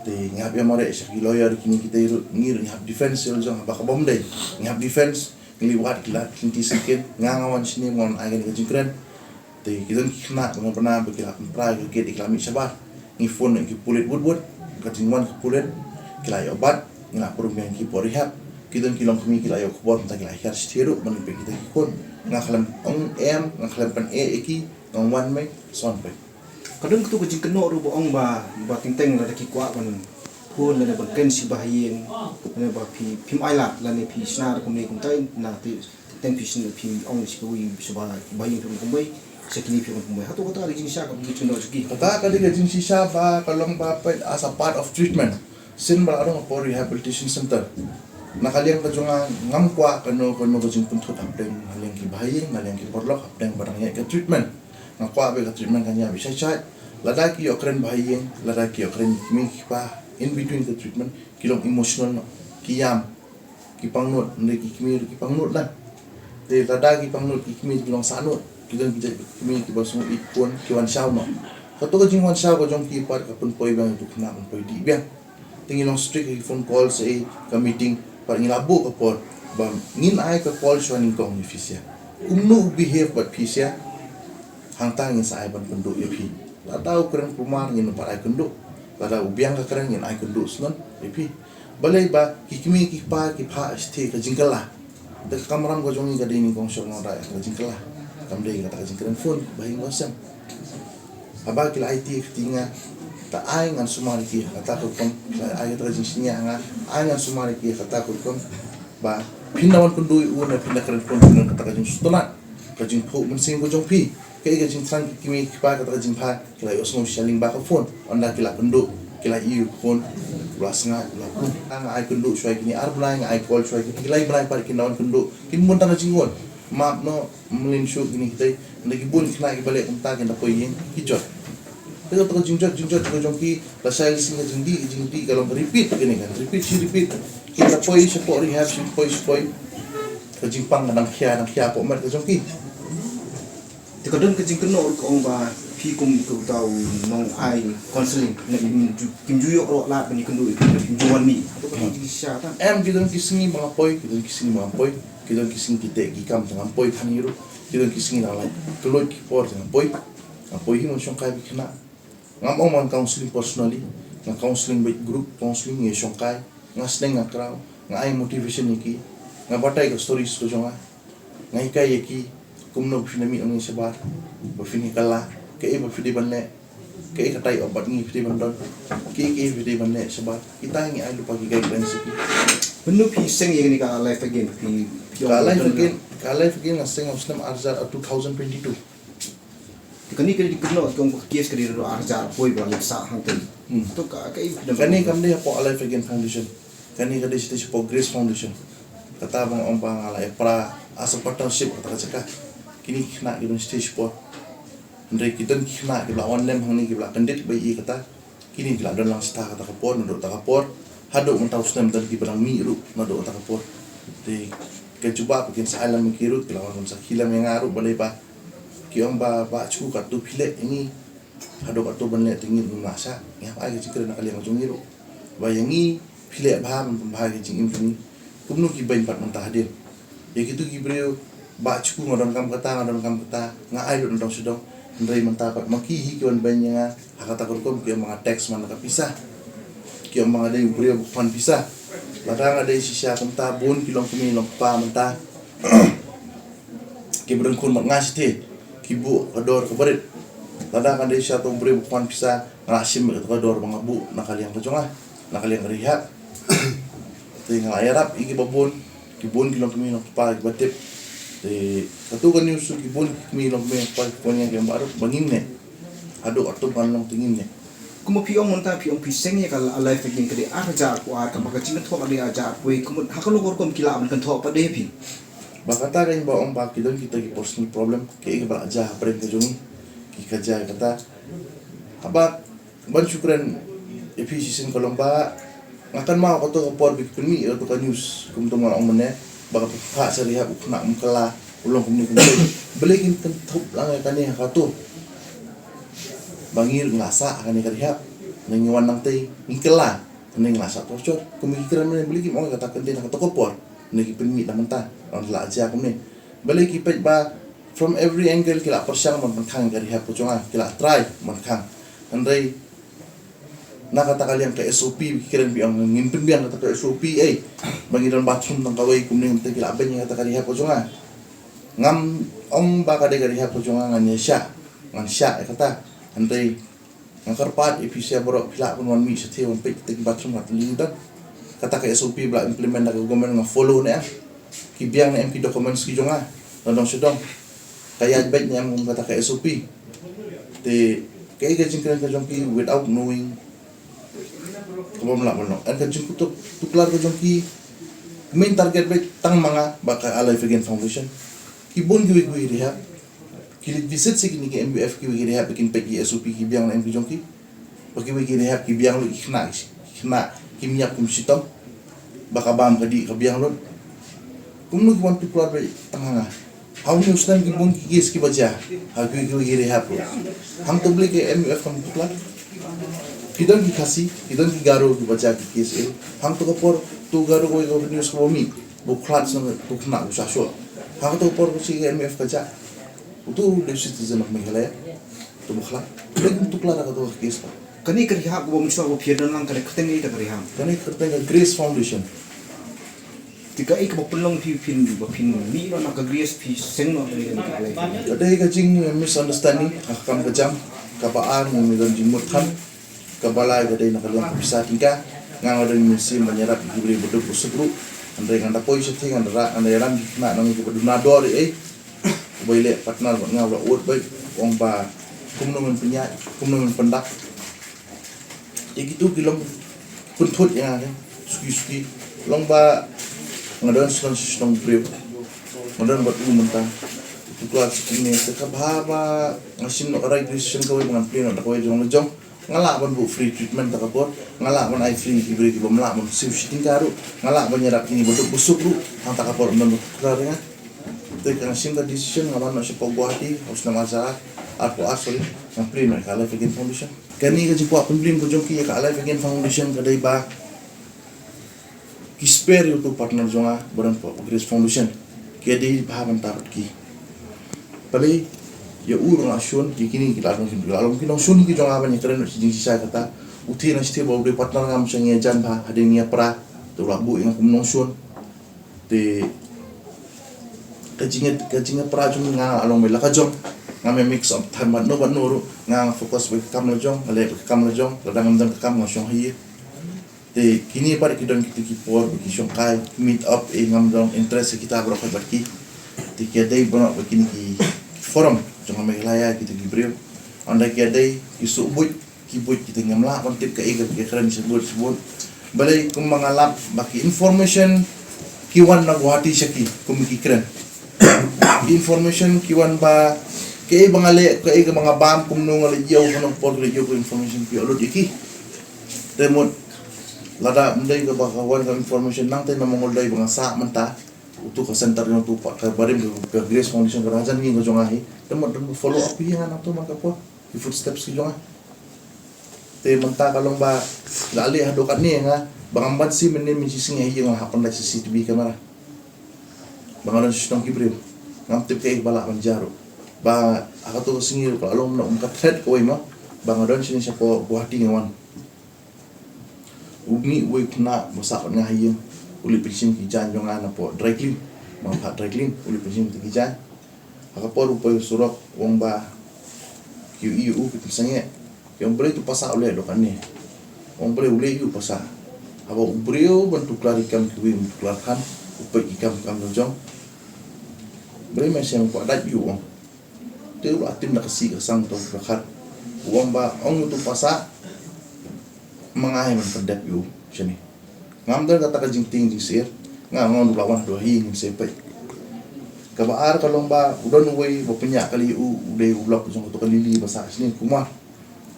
Te ngi hap ïa mareh sha ki lawyer kine kita ruh, ngi ruh ngi hap defense ïa la jong, haba ka bom dei ngi hap defense. Ngi leit wad ki la lynti syngkien, nga nga wan shane, nga wan ai kane ka jingkren. Te ki don ki khynnah ba nga bna ba ki la pynpra ïa ka gate, ki la mih shabar. Ngi phone ïa ki pulit wut wut, ka jingwan ki pulit ki la ïoh bat, ngi la pynrung biang ki hapoh rehab. Ki don ki longkmie ki la ïoh khubor, mynta ki la hiar shithi ruh ban peit kita ki khun. Nga khlem ong em, nga khlem pyn-eh ïa ki, nga wan mei, sa wan peit. Ka don katu ka jingkynnoh ruh ba ong ba, ba teng teng lada ki kwah ban phone lane ban kren sha bahaïing, lane ba phi, phim ailad lane phi shna da kumne kumtai, na te teng phi shna, phi ong sha kawei sha bahaïing phi ong kumwei, sha kine phi ong kumwei. Hato kata ka dei jingshisha ka jingkynnoh jong ki? Kata ka dei ka jingshisha ba ka long ba peit as a part of treatment. Sien ba la don ka por rehabilitation center. Na ka liang ka jong nga ngam kwah kano kano ka jingpynthut hapdeng na liang ki bahaïing, na liang ki paralok hapdeng ba dang ïaid ka treatment. Nga kwah ba ka treatment kan ïa bishai shai. Lada ki ïoh kren bahaïing, lada ki ïoh kren ki kmie ki kpa in between ka treatment, ki long emotional noh, ki ïam, ki pangnud, hynrei ki kmie ruh ki pangnud lang. Te lada ki pangnud ki kmie ki long sahnud, ki don ki jait ki kmie ki ba sngew ïeit khun ki wan shaw noh. Kato ka jingwan shaw ka jong ki pat ka pynpoi biang ïa utu u khynnah, pynpoi dih biang. Te ngi long strict ha ki phone call, sa ïa ka meeting pat ngi la buh ka por ba ngin ai ka call shuwa nyngkong ïa phi sha. Kumno u behave bad phi sha, hangta ngin sa ai ban kynduh ïa phi. Lada u kren kulmar ngin pat ai kynduh. Lada u biang ka kren ngin ai kynduh sngewbha ïa phi. Balei ba ki kmie ki kpa ki phah shatei ka jingkylla. Te ka kamram ka jong ngi ka dei nyngkong shong nong da ka jingkylla. Kam dei kata ka jingkren phone ba ïing ba sem. Haba ki la aiti ka kti nga, ta ai ngan sumar ïa ki ha kata ka rukom, ta ai kata ka jingsngewsih ha nga, ai ngan sumar ïa ki ha kata ka rukom. Ba phin da wan kynduh ïa u ne phin da kren phone, phin da kata ka jingsngewtynnat, ka jingphuh mynsiem ka jong phi. Kaei ka jingthrang ki kmie ki kpa kata ka jingpha, ki la ïohsngew sha lyngba ka phone. Ynda ki la kynduh, ki la ïoh phone, u la sngaid, u la pun. Nga ai kynduh shuwa ïa kine ar bnai, nga ai call shuwa ïa kine, ki lai bnai pat kin da wan kynduh, kin bun tang ka jingwan. Map noh, mlien shuh kine kitei, ynda ki bun ki khynnah ki ba leh kumta kin da poi ïing ki jot. Te kato ka jingjot, jingjot ka jong ki, lashai lasing ka jingdih, ka jingdih ka long ka repeat kane kan, repeat shi repeat. Ki da poi shapoh rehab, shi poi, shi poi. Ka jingpang ka dang khia, dang khia hapoh met ka jong ki. Te ka don ka jingkynnoh ruh ka ong ba phi kum ka uta u nongai counselling, ne kim ju, kim ju ïoh ruh lad ban ïakynduh, kim ju wan mih. Hato ka don jingshisha ta? Em, ki don ki sngi ba nga poi, ki don ki sngi ba nga poi, ki don ki sngi ki teh ki kam te ngam poi than hi ruh, ki don ki sngi dang lai kloi ki por te nga poi. Nga poi hi ban shongkai bad ki khynnah. Ngam ong ba ngan counselling personally, nga counselling bad group counselling, ïa shongkai, nga sneng nga kraw, nga ai motivation ïa ki, nga batai ka stories ka jong nga, nga hikai ïa ki kumno ba phin da mih nangne shabar, ba phin ïa kylla, kaei ba phi dei ban leh, kaei katai ïoh bad ngi phi dei ban don, kaei kaei phi dei ban leh shabar. Kita ngi ai lypa ki guidelines ïa ki. Mynno phi seng ïa kane ka Alive Again, phi, phi Ka Alive Again, ka Alive Again nga seng ha u snem ar hajar, uh, two thousand twenty-two. Te kane ka dei kynnoh ki ong ba ka case ka dei ruh ar hajar poi ba la leit sah hangtei. Hmm. To ka, kaei ka dei? Kane kam dei hapoh Alive Again Foundation. Kane ka dei shatei shapoh Grace Foundation. Kata ba nga ong ba nga la ïapra as a partnership kata ka jaka. Kine ki khynnah ki don shatei shapoh. Hynrei ki don ki khynnah ki ba la wan lem hangne ki ba la kyndit ba ïa kata. Kine ki la don lang sha kata ka por, naduh kata ka por haduh mynta u snem, don ki ba dang mih ruh naduh kata ka por. Te ka jubab ba kin sa ai lem ïa ki ruh, ki la wan ban sakhi lem ïa nga ruh, balei ba ki ong ba, Bah Shu, katto phi leh ïa ngi, haduh katto ban leh te ngi ruh ngim lah shah. Ngi hap ai ka jingkren na ka liang ka jong ngi ruh ba ïa ngi phi leh bha ban pynbha ïa ka jingim jong ngi. Kumno ki beiñ pat mynta hadien. Ïa kito ki briew, Bah Shu, nga donkam kata, nga donkam kata, nga ai lut na dong sha dong. Hynrei mynta pat ma ki hi ki wan beiñ ïa nga ha kata ka rukom, ki ong ba nga tax man la ka pisa. Ki ong ba nga dei u briew ba khwan pisa. Lada nga dei shisha kumta, bun ki longkmie longkpa mynta ki ba don khun bad nga shatei, ki buh ka dor kaba rit. Lada nga dei shisha uta u briew ba khwan pisa, nga la shim beit kata ka dor ba nga buh na ka liang ka jong nga, na ka liang ka rehab. Te nga la ïarap ïa ki ba bun, ki bun ki longkmie longkpa ki ba tip. Te kato ka news ruh ki bun ki kmie longkmie longkpa ki phone ïa nga ki ong, Bah, ruh ba ngin ne, haduh katto ban long te ngin ne. Kumba phi ong mynta, phi ong phi seng ïa ka Alive Again ka dei ar hajar arphew ar, kaba ka jingkynthoh ka dei ar hajar arphew wei, kumba ha kano ka rukom ki lah ban kynthoh pat da phi? Ba kata ka ïing ba ong ba ki don kita ki personal problem, kaei kaba la jia hapdeng ka jong ngi, ki ka jia kata. Haba ban shu kren ïa phi shisien ka long ba nga kynmaw kato ka por ba ki pynmih ïa kato ka news, kumto nga la ong mynne, ba ka phah sha rehab u khynnah um kylla, u long kumne kumne. Balei kin kynthup lang ïa kane ha kato? Ba ngi ruh ngi la sah ha kane ka rehab, ngi wan nangtei ngi kylla, ngi la sah torture. Kumne ki kren mynne, balei kim ong ïa kata, ka dei na kato ka por ne ki pynmih na mynta, ong la jia kumne. Balei ki peit ba from every angle ki la pyrshang ban pynkhang ïa ka rehab ka jong nga, ki la try ban khang. Hynrei na kata ka liang ka S O P, ki kren ba ong ngin pynbiang kata ka S O P, eh, ba ngi don bathroom tang kawei, kumne mynta ki la beiñ ïa kata ka rehab ka jong nga. Ngam ong ba ka dei ka rehab ka jong nga, ngan ïa shah, ngan shah ïa kata. Hynrei nga kyrpad ïa phi sha baroh, phi lah ban wan mih shatei wan peit kita ki bathroom, kata lei don. Kata ka S O P ba la implement da ka government nga follow ne em? Ki biang ne em ki documents ki jong nga na dong sha dong? Ka ïaid beit ne em kum kata ka S O P? Te kaei ka jingkren ka jong phi without knowing Ka bym lah ban long. Ka jingkutuk tuklar ka jong ki, main target beit tang ma nga bad ka Alive Again Foundation. Ki bun kiwei kiwei ki rehab. Ki leit visit sa kine ki M U F, kiwei ki rehab, kin peit ki S O P, ki biang na em ki jong ki. Bad kiwei ki rehab ki biang lut, ki khynnah, ki khynnah kim ïap kum shitom. Ba ka bam ka dih ka biang lut. Kumno ki wan tuklar beit tang ha nga? Ha une u snem ki bun ki case kiba jia ha kiwei kiwei ki rehab lut. Hangto balei ka M U F kam tuklar? Ki don ki Khasi, ki don ki Garo kiba jia ki case eh. Hangto ka por uto u Garo kawei ka news kaba mih ba u khlad sha uto u khynnah u sha shoh. Hangto ka por ka shi ka M U F ka jia. Uto u dei u citizen of Meghalaya. Uto u ba khlad. Balei kim tuklar ïa kato ka case pat? Kane ka rehab kaba mynshuwa ba phi ïa don lang, kane ka kyrteng ïa ka rehab? Kane ka kyrteng ka Grace Foundation. Te kaei kaba pynlong phi, phin, ba phin mih noh na ka Grace, phi seng noh na ka Alive? Ka dei ka jing misunderstanding ha ka kam ka jam. Kaba ar, ngi don jingmut than. Kaba lai ka dei na ka liang ka pisa tyngka. Nga nga don mynsiem ban ïarap ïa ki briew ba duk ba suk ruh. Hynrei ngan da poi shatei, ngan da rah, ngan da ïalam ïa ki khynnah, ngan ïa ki ba duna dor ei ei. Uba ïaleh partner bad nga u la ud beit, u ong ba kumno men pynïaid, kumno men pyndap. Ïa kito ki long pynthut ïa nga, suki suki. Long ba nga don shnong shnong briew, nga don bad u mynta. Uto u khlad suki ne, te kaba ba nga shim noh ka right decision kawei ba ngan plie noh da kawei jong la jong. Nga lah ban buh free treatment ha ka por, nga lah ban ai free ïa ki briew ki bym lah ban siew shi tyngka ruh, nga lah ban ïarap ïa kine ba duk ba suk ruh. Hangta ka por ym don ba tuklar ïa nga. Te ka nga shim ka decision, nga wan noh shapoh Guwahati ha u snem ar hajar arphew ar, sorry, nga plie noh ïa ka Alive Again Foundation. Kane ka jingkwah pynblim ka jong ki ïa ka Alive Again Foundation ka dei ba ki spare ïa uto u partner jong nga ba don hapoh Grace Foundation. Ki dei bha ban tar ki. Balei ïa u ruh nga shun, ïa kine ki la long, ki la long ki nongshun ki jong nga ban ïakren noh shi jingshisha kata. U thie na shi thie ba u dei partner ngam shong ïa jan bha, hadien ïa pra te u la buh ïa nga kum nongshun. Te ka jing, ka jingïapra jong nga la long ba la ka jong. Ngam mix up than bad no bad no ruh, nga focus beit ka kam la jong, nga leh beit ka kam la jong, lada ngam don ka kam nga shong ha ïing. Te kine pat ki don kita ki por ba ki shongkai, meet up, eh, ngam don interest kita baroh bad ki. Te ki dei ba noh ba kine ki forum jong ka Meghalaya kita ki briew. Ynda ki dei ki suk buit, ki buit kita, ngam lah ban tip kaei ka, ka kren shabuit shabuit. Balei kumba nga lap ba ki information ki wan na Guwahati sha ki, kum ki kren. Ki information ki wan ba kaei ba nga leh, kaei ba nga bam, kumno nga la ïoh, kumno por la ïoh ka information ki lut ïa ki. Te mut lada ym dei kaba ka wan ka information nangta na Mongol, dei ba nga sah mynta. Uto ka center jong uto pat ka barim ka Grace Foundation ka dang jan ngi ka jong nga hi. Te mut dang follow up ïa nga nangto man ka por ki footsteps ki jong nga. Te mynta ka long ba la leh haduh katne nga ba ngam ban siew mynne mynshisngi ha ïing, nga hap ban lait C C T V camera. Ba nga don sha shnong ki briew, ngam tip kaei ba lah ban jia ruh. Ba ha kato ka sngi ruh ka la long na um ka threat kawei ma, ba nga don shane shapoh Guwahati nga wan. U mih uwei u khynnah ba sah bad nga ha ïing, u leit pynshim ki jaiñ jong nga napoh dry clean. Ba nga phah dry clean, u leit pynshim kita ki jaiñ. Ha ka por u poi surok, u ong ba ki ïohi ïa u, ki pynsangeh. Ki ong balei uto u pasah u leh haduh katne. U ong balei u leh ïa u pasah. Haba u briew ban tuklar ïa ki kam kiwei um tuklar than, u peit ïa ki kam, kam la jong. Balei me shem, kwah dait ïa u, u ong. Te u la tim da ka sih ka sang to ka khat. U ong ba ong uto u pasah, ma nga hi ban pyndep ïa u shane. Ngam don kata ka jingtieng jingsyier. Nga ong u la wan haduh hi ngin sa peit. Kaba ar ka long ba u don uwei ba pynïaid kali ïa u, u dei u lok jong kato ka lili ba sah shane kumar.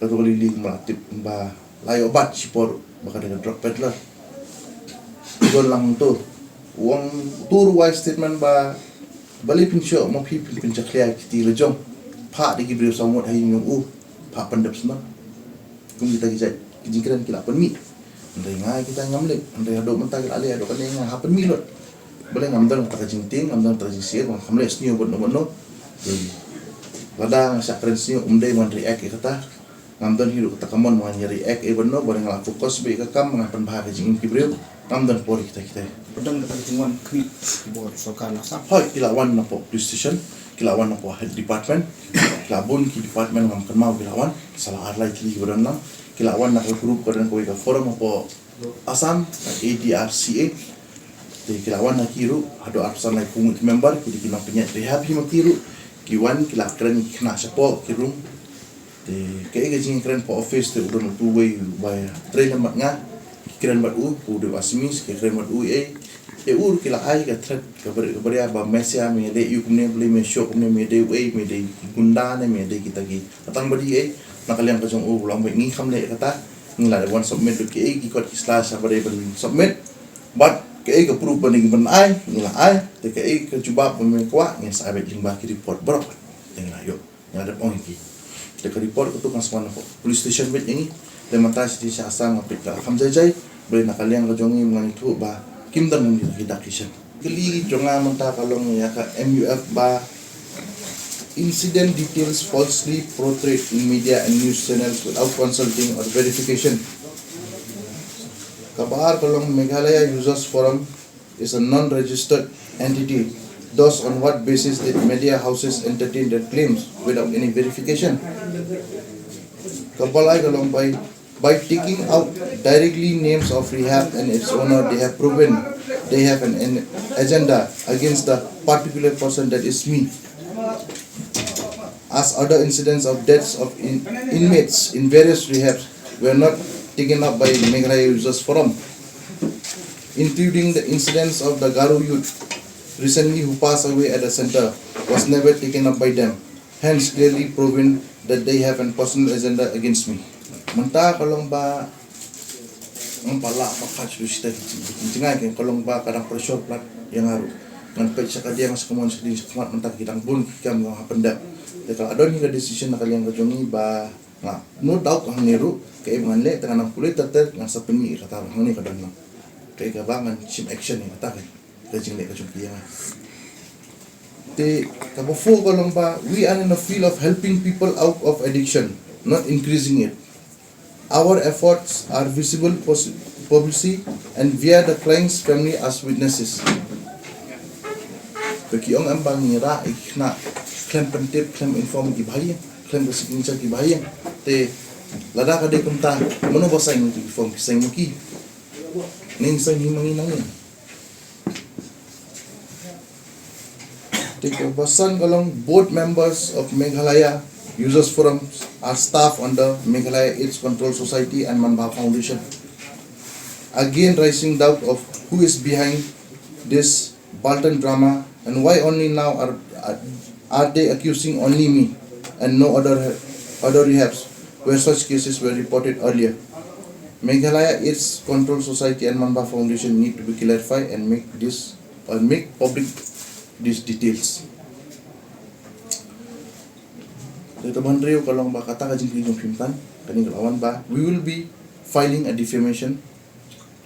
Kato ka lili kumba la tip ba la ïoh bat shipor ba ka dei ka drug peddler. U don lang uto. U ong uto ruh u ai statement ba balei phin shoh, ma phi phin pynjakhlia kiti la jong. Phah da ki briew saw ngut ha ïing jong u. Phah pyndep shnong. Kum kita ki jait ki jingkren ki la pynmih. Hynrei nga kita ngam leh, hynrei haduh mynta ki la leh, haduh kane nga hap pynmih lut. Balei ngam don kata ka jingtieng, ngam don kata ka jingsyier, ngam leh sniew bad no bad no. Te lada nga shah kren sniew, um dei ban react ïa kata. Ngam don hi ruh kata ka mon ban ïa react ei ban no, ba nga la focus beit ïa ka kam, ngan pynbha ka jingim ki briew. Ngam don por ïa kita kita. Pdeng kata ka jingwan khmih ki bor sorkar na Assam. Hooid, ki la wan napoh police station, ki la wan napoh head department, ki la bun ki department ngam kynmaw, ki la wan, ki sa la ar lai tylli ki ba don lang, ki la wan na ka group ka don kawei ka forum hapoh Assam, A D R C A. Te ki la wan ha ki ruh, haduh arphew san laiphew ngut ki member, ki dei ki nongpynïaid rehab hi ma ki ruh. Ki wan, ki la kren, ki khynnah shapoh ki room. Te kaei ka jingkren hapoh office te u don uto uwei uba trei lem bad nga. kren bad u, u dei u Assamese, ki kren bad u, eh, eh, u ki la ai ka threat, ka bar-, ka baria ba me sia me dei u kumne, bli me shoh kumne, me dei u, eh, me dei ki gunda ne, me dei kita ki. Ka tang ba dei, eh, na ka liang ka jong u, u la ong ba ngi kham leh kata, ngi la dei ban submit ki, eh, ki kot ki sla sha ba dei ban submit. Bad ka, eh, ka proof ba dei ban ai, ngi la ai, te ka, eh, ka jubab ba me kwah, ngi sa ai beit lyngba ki report baroh. Te ngi la ïoh. Nga dep ong ïa ki. Te ka report katu kan sman hapoh police station beit ïa ngi. Te mynta shi sha Assam nga peit ka kham jai jai. Balei na ka liang ka jong ngi ngan ïathuh ba kim don ngi ki dak ki shen. Kylli jong nga mynta ka long ïa ka M U F ba incident details falsely portrayed in media and news channels without consulting or verification. Ka ba ar ka long Meghalaya Users Forum is a non-registered entity. Thus, on what basis did media houses entertain their claims without any verification? Ka ba lai ka long by, by taking out directly names of rehab and its owner, they have proven they have an, an agenda against the particular person, that is me. As other incidents of deaths of in-, inmates in various rehabs were not taken up by Meghalaya Users Forum, including the incidents of the Garo youth recently who passed away at the center was never taken up by them, hence clearly proving that they have a personal agenda against me. Mynta ka long ba ngam pat lah ban khat shuh shuh kita ki jing-, ki jingjngai, ka long ba ka dang pressure palat ïa nga ruh. Ngan peit sha kadiang, sha kamon, sha kdien, sha khmat, mynta ki dang bun ki kam nga hap pyndep. Te ka la don hi ka decision na ka liang ka jong ngi ba nga, no doubt hangne ruh, kaei ba ngan leh, te ngan nang pule ter ter, ngan sa pynmih ïa kata ruh, hangne ka don lang. Kaei kaba ngan shim action ïa kata ka, ka jingleh ka jong ki ïa nga. Te kaba four ka long ba, we are in the field of helping people out of addiction, not increasing it. Our efforts are visible, pos-, publicity and via the client's family as witnesses. Te ki ong em ba ngi rah ïa ki khynnah khlem pyntip, khlem inform ki bahaïing, khlem ka signature ki bahaïing. Te lada ka dei kumta, mano ba sign ïa ki form, ki sign ma ki. Ngi sign hi ma ngi nang ïa. Te kaba san ka long, both members of Meghalaya Users Forum are staff under Meghalaya AIDS Control Society and Manbha Foundation. Again, raising doubt of who is behind this Baltan drama and why only now are, are, are they accusing only me and no other, other rehabs where such cases were reported earlier. Meghalaya AIDS Control Society and Manbha Foundation need to be clarified and make this, or make public these details. Te kaba hynriew ka long ba kata ka jingkylli jong phi mynta, kane ka la wan ba, we will be filing a defamation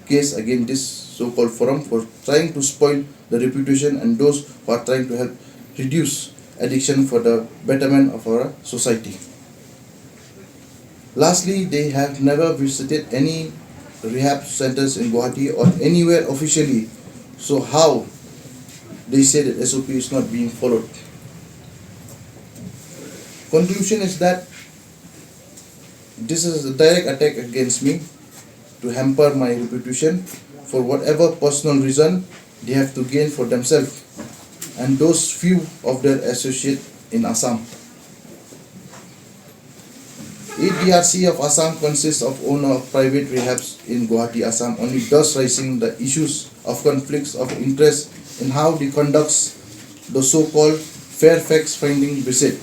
case against this so-called forum for trying to spoil the reputation and those who are trying to help reduce addiction for the betterment of our society. Lastly, they have never visited any rehab centers in Guwahati or anywhere officially. So how they say that S O P is not being followed? Conclusion is that this is a direct attack against me to hamper my reputation for whatever personal reason they have to gain for themselves and those few of their associate in Assam. A D R C of Assam consists of owner of private rehabs in Guwahati, Assam, only thus raising the issues of conflicts of interest in how they conducts the so-called fair facts finding visit.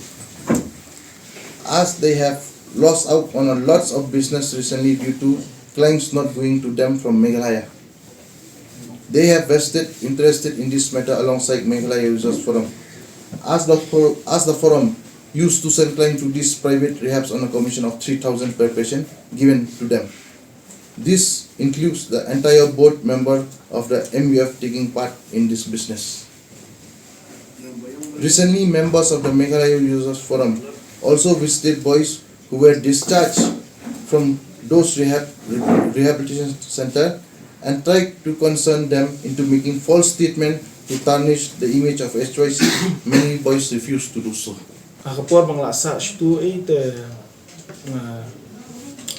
As they have lost out on a lots of business recently due to clients not going to them from Meghalaya. They have vested interested in this matter alongside Meghalaya Users Forum. As the for-, as the forum used to send clients to these private rehabs on a commission of three thousand per patient given to them. This includes the entire board member of the M U F taking part in this business. Recently, members of the Meghalaya Users Forum also visited boys who were discharged from those rehab, rehabilitation center and tried to concern them into making false statement to tarnish the image of H Y C. Many boys refused to do so. Ha ka por ba nga la sah shuh ei te, ah,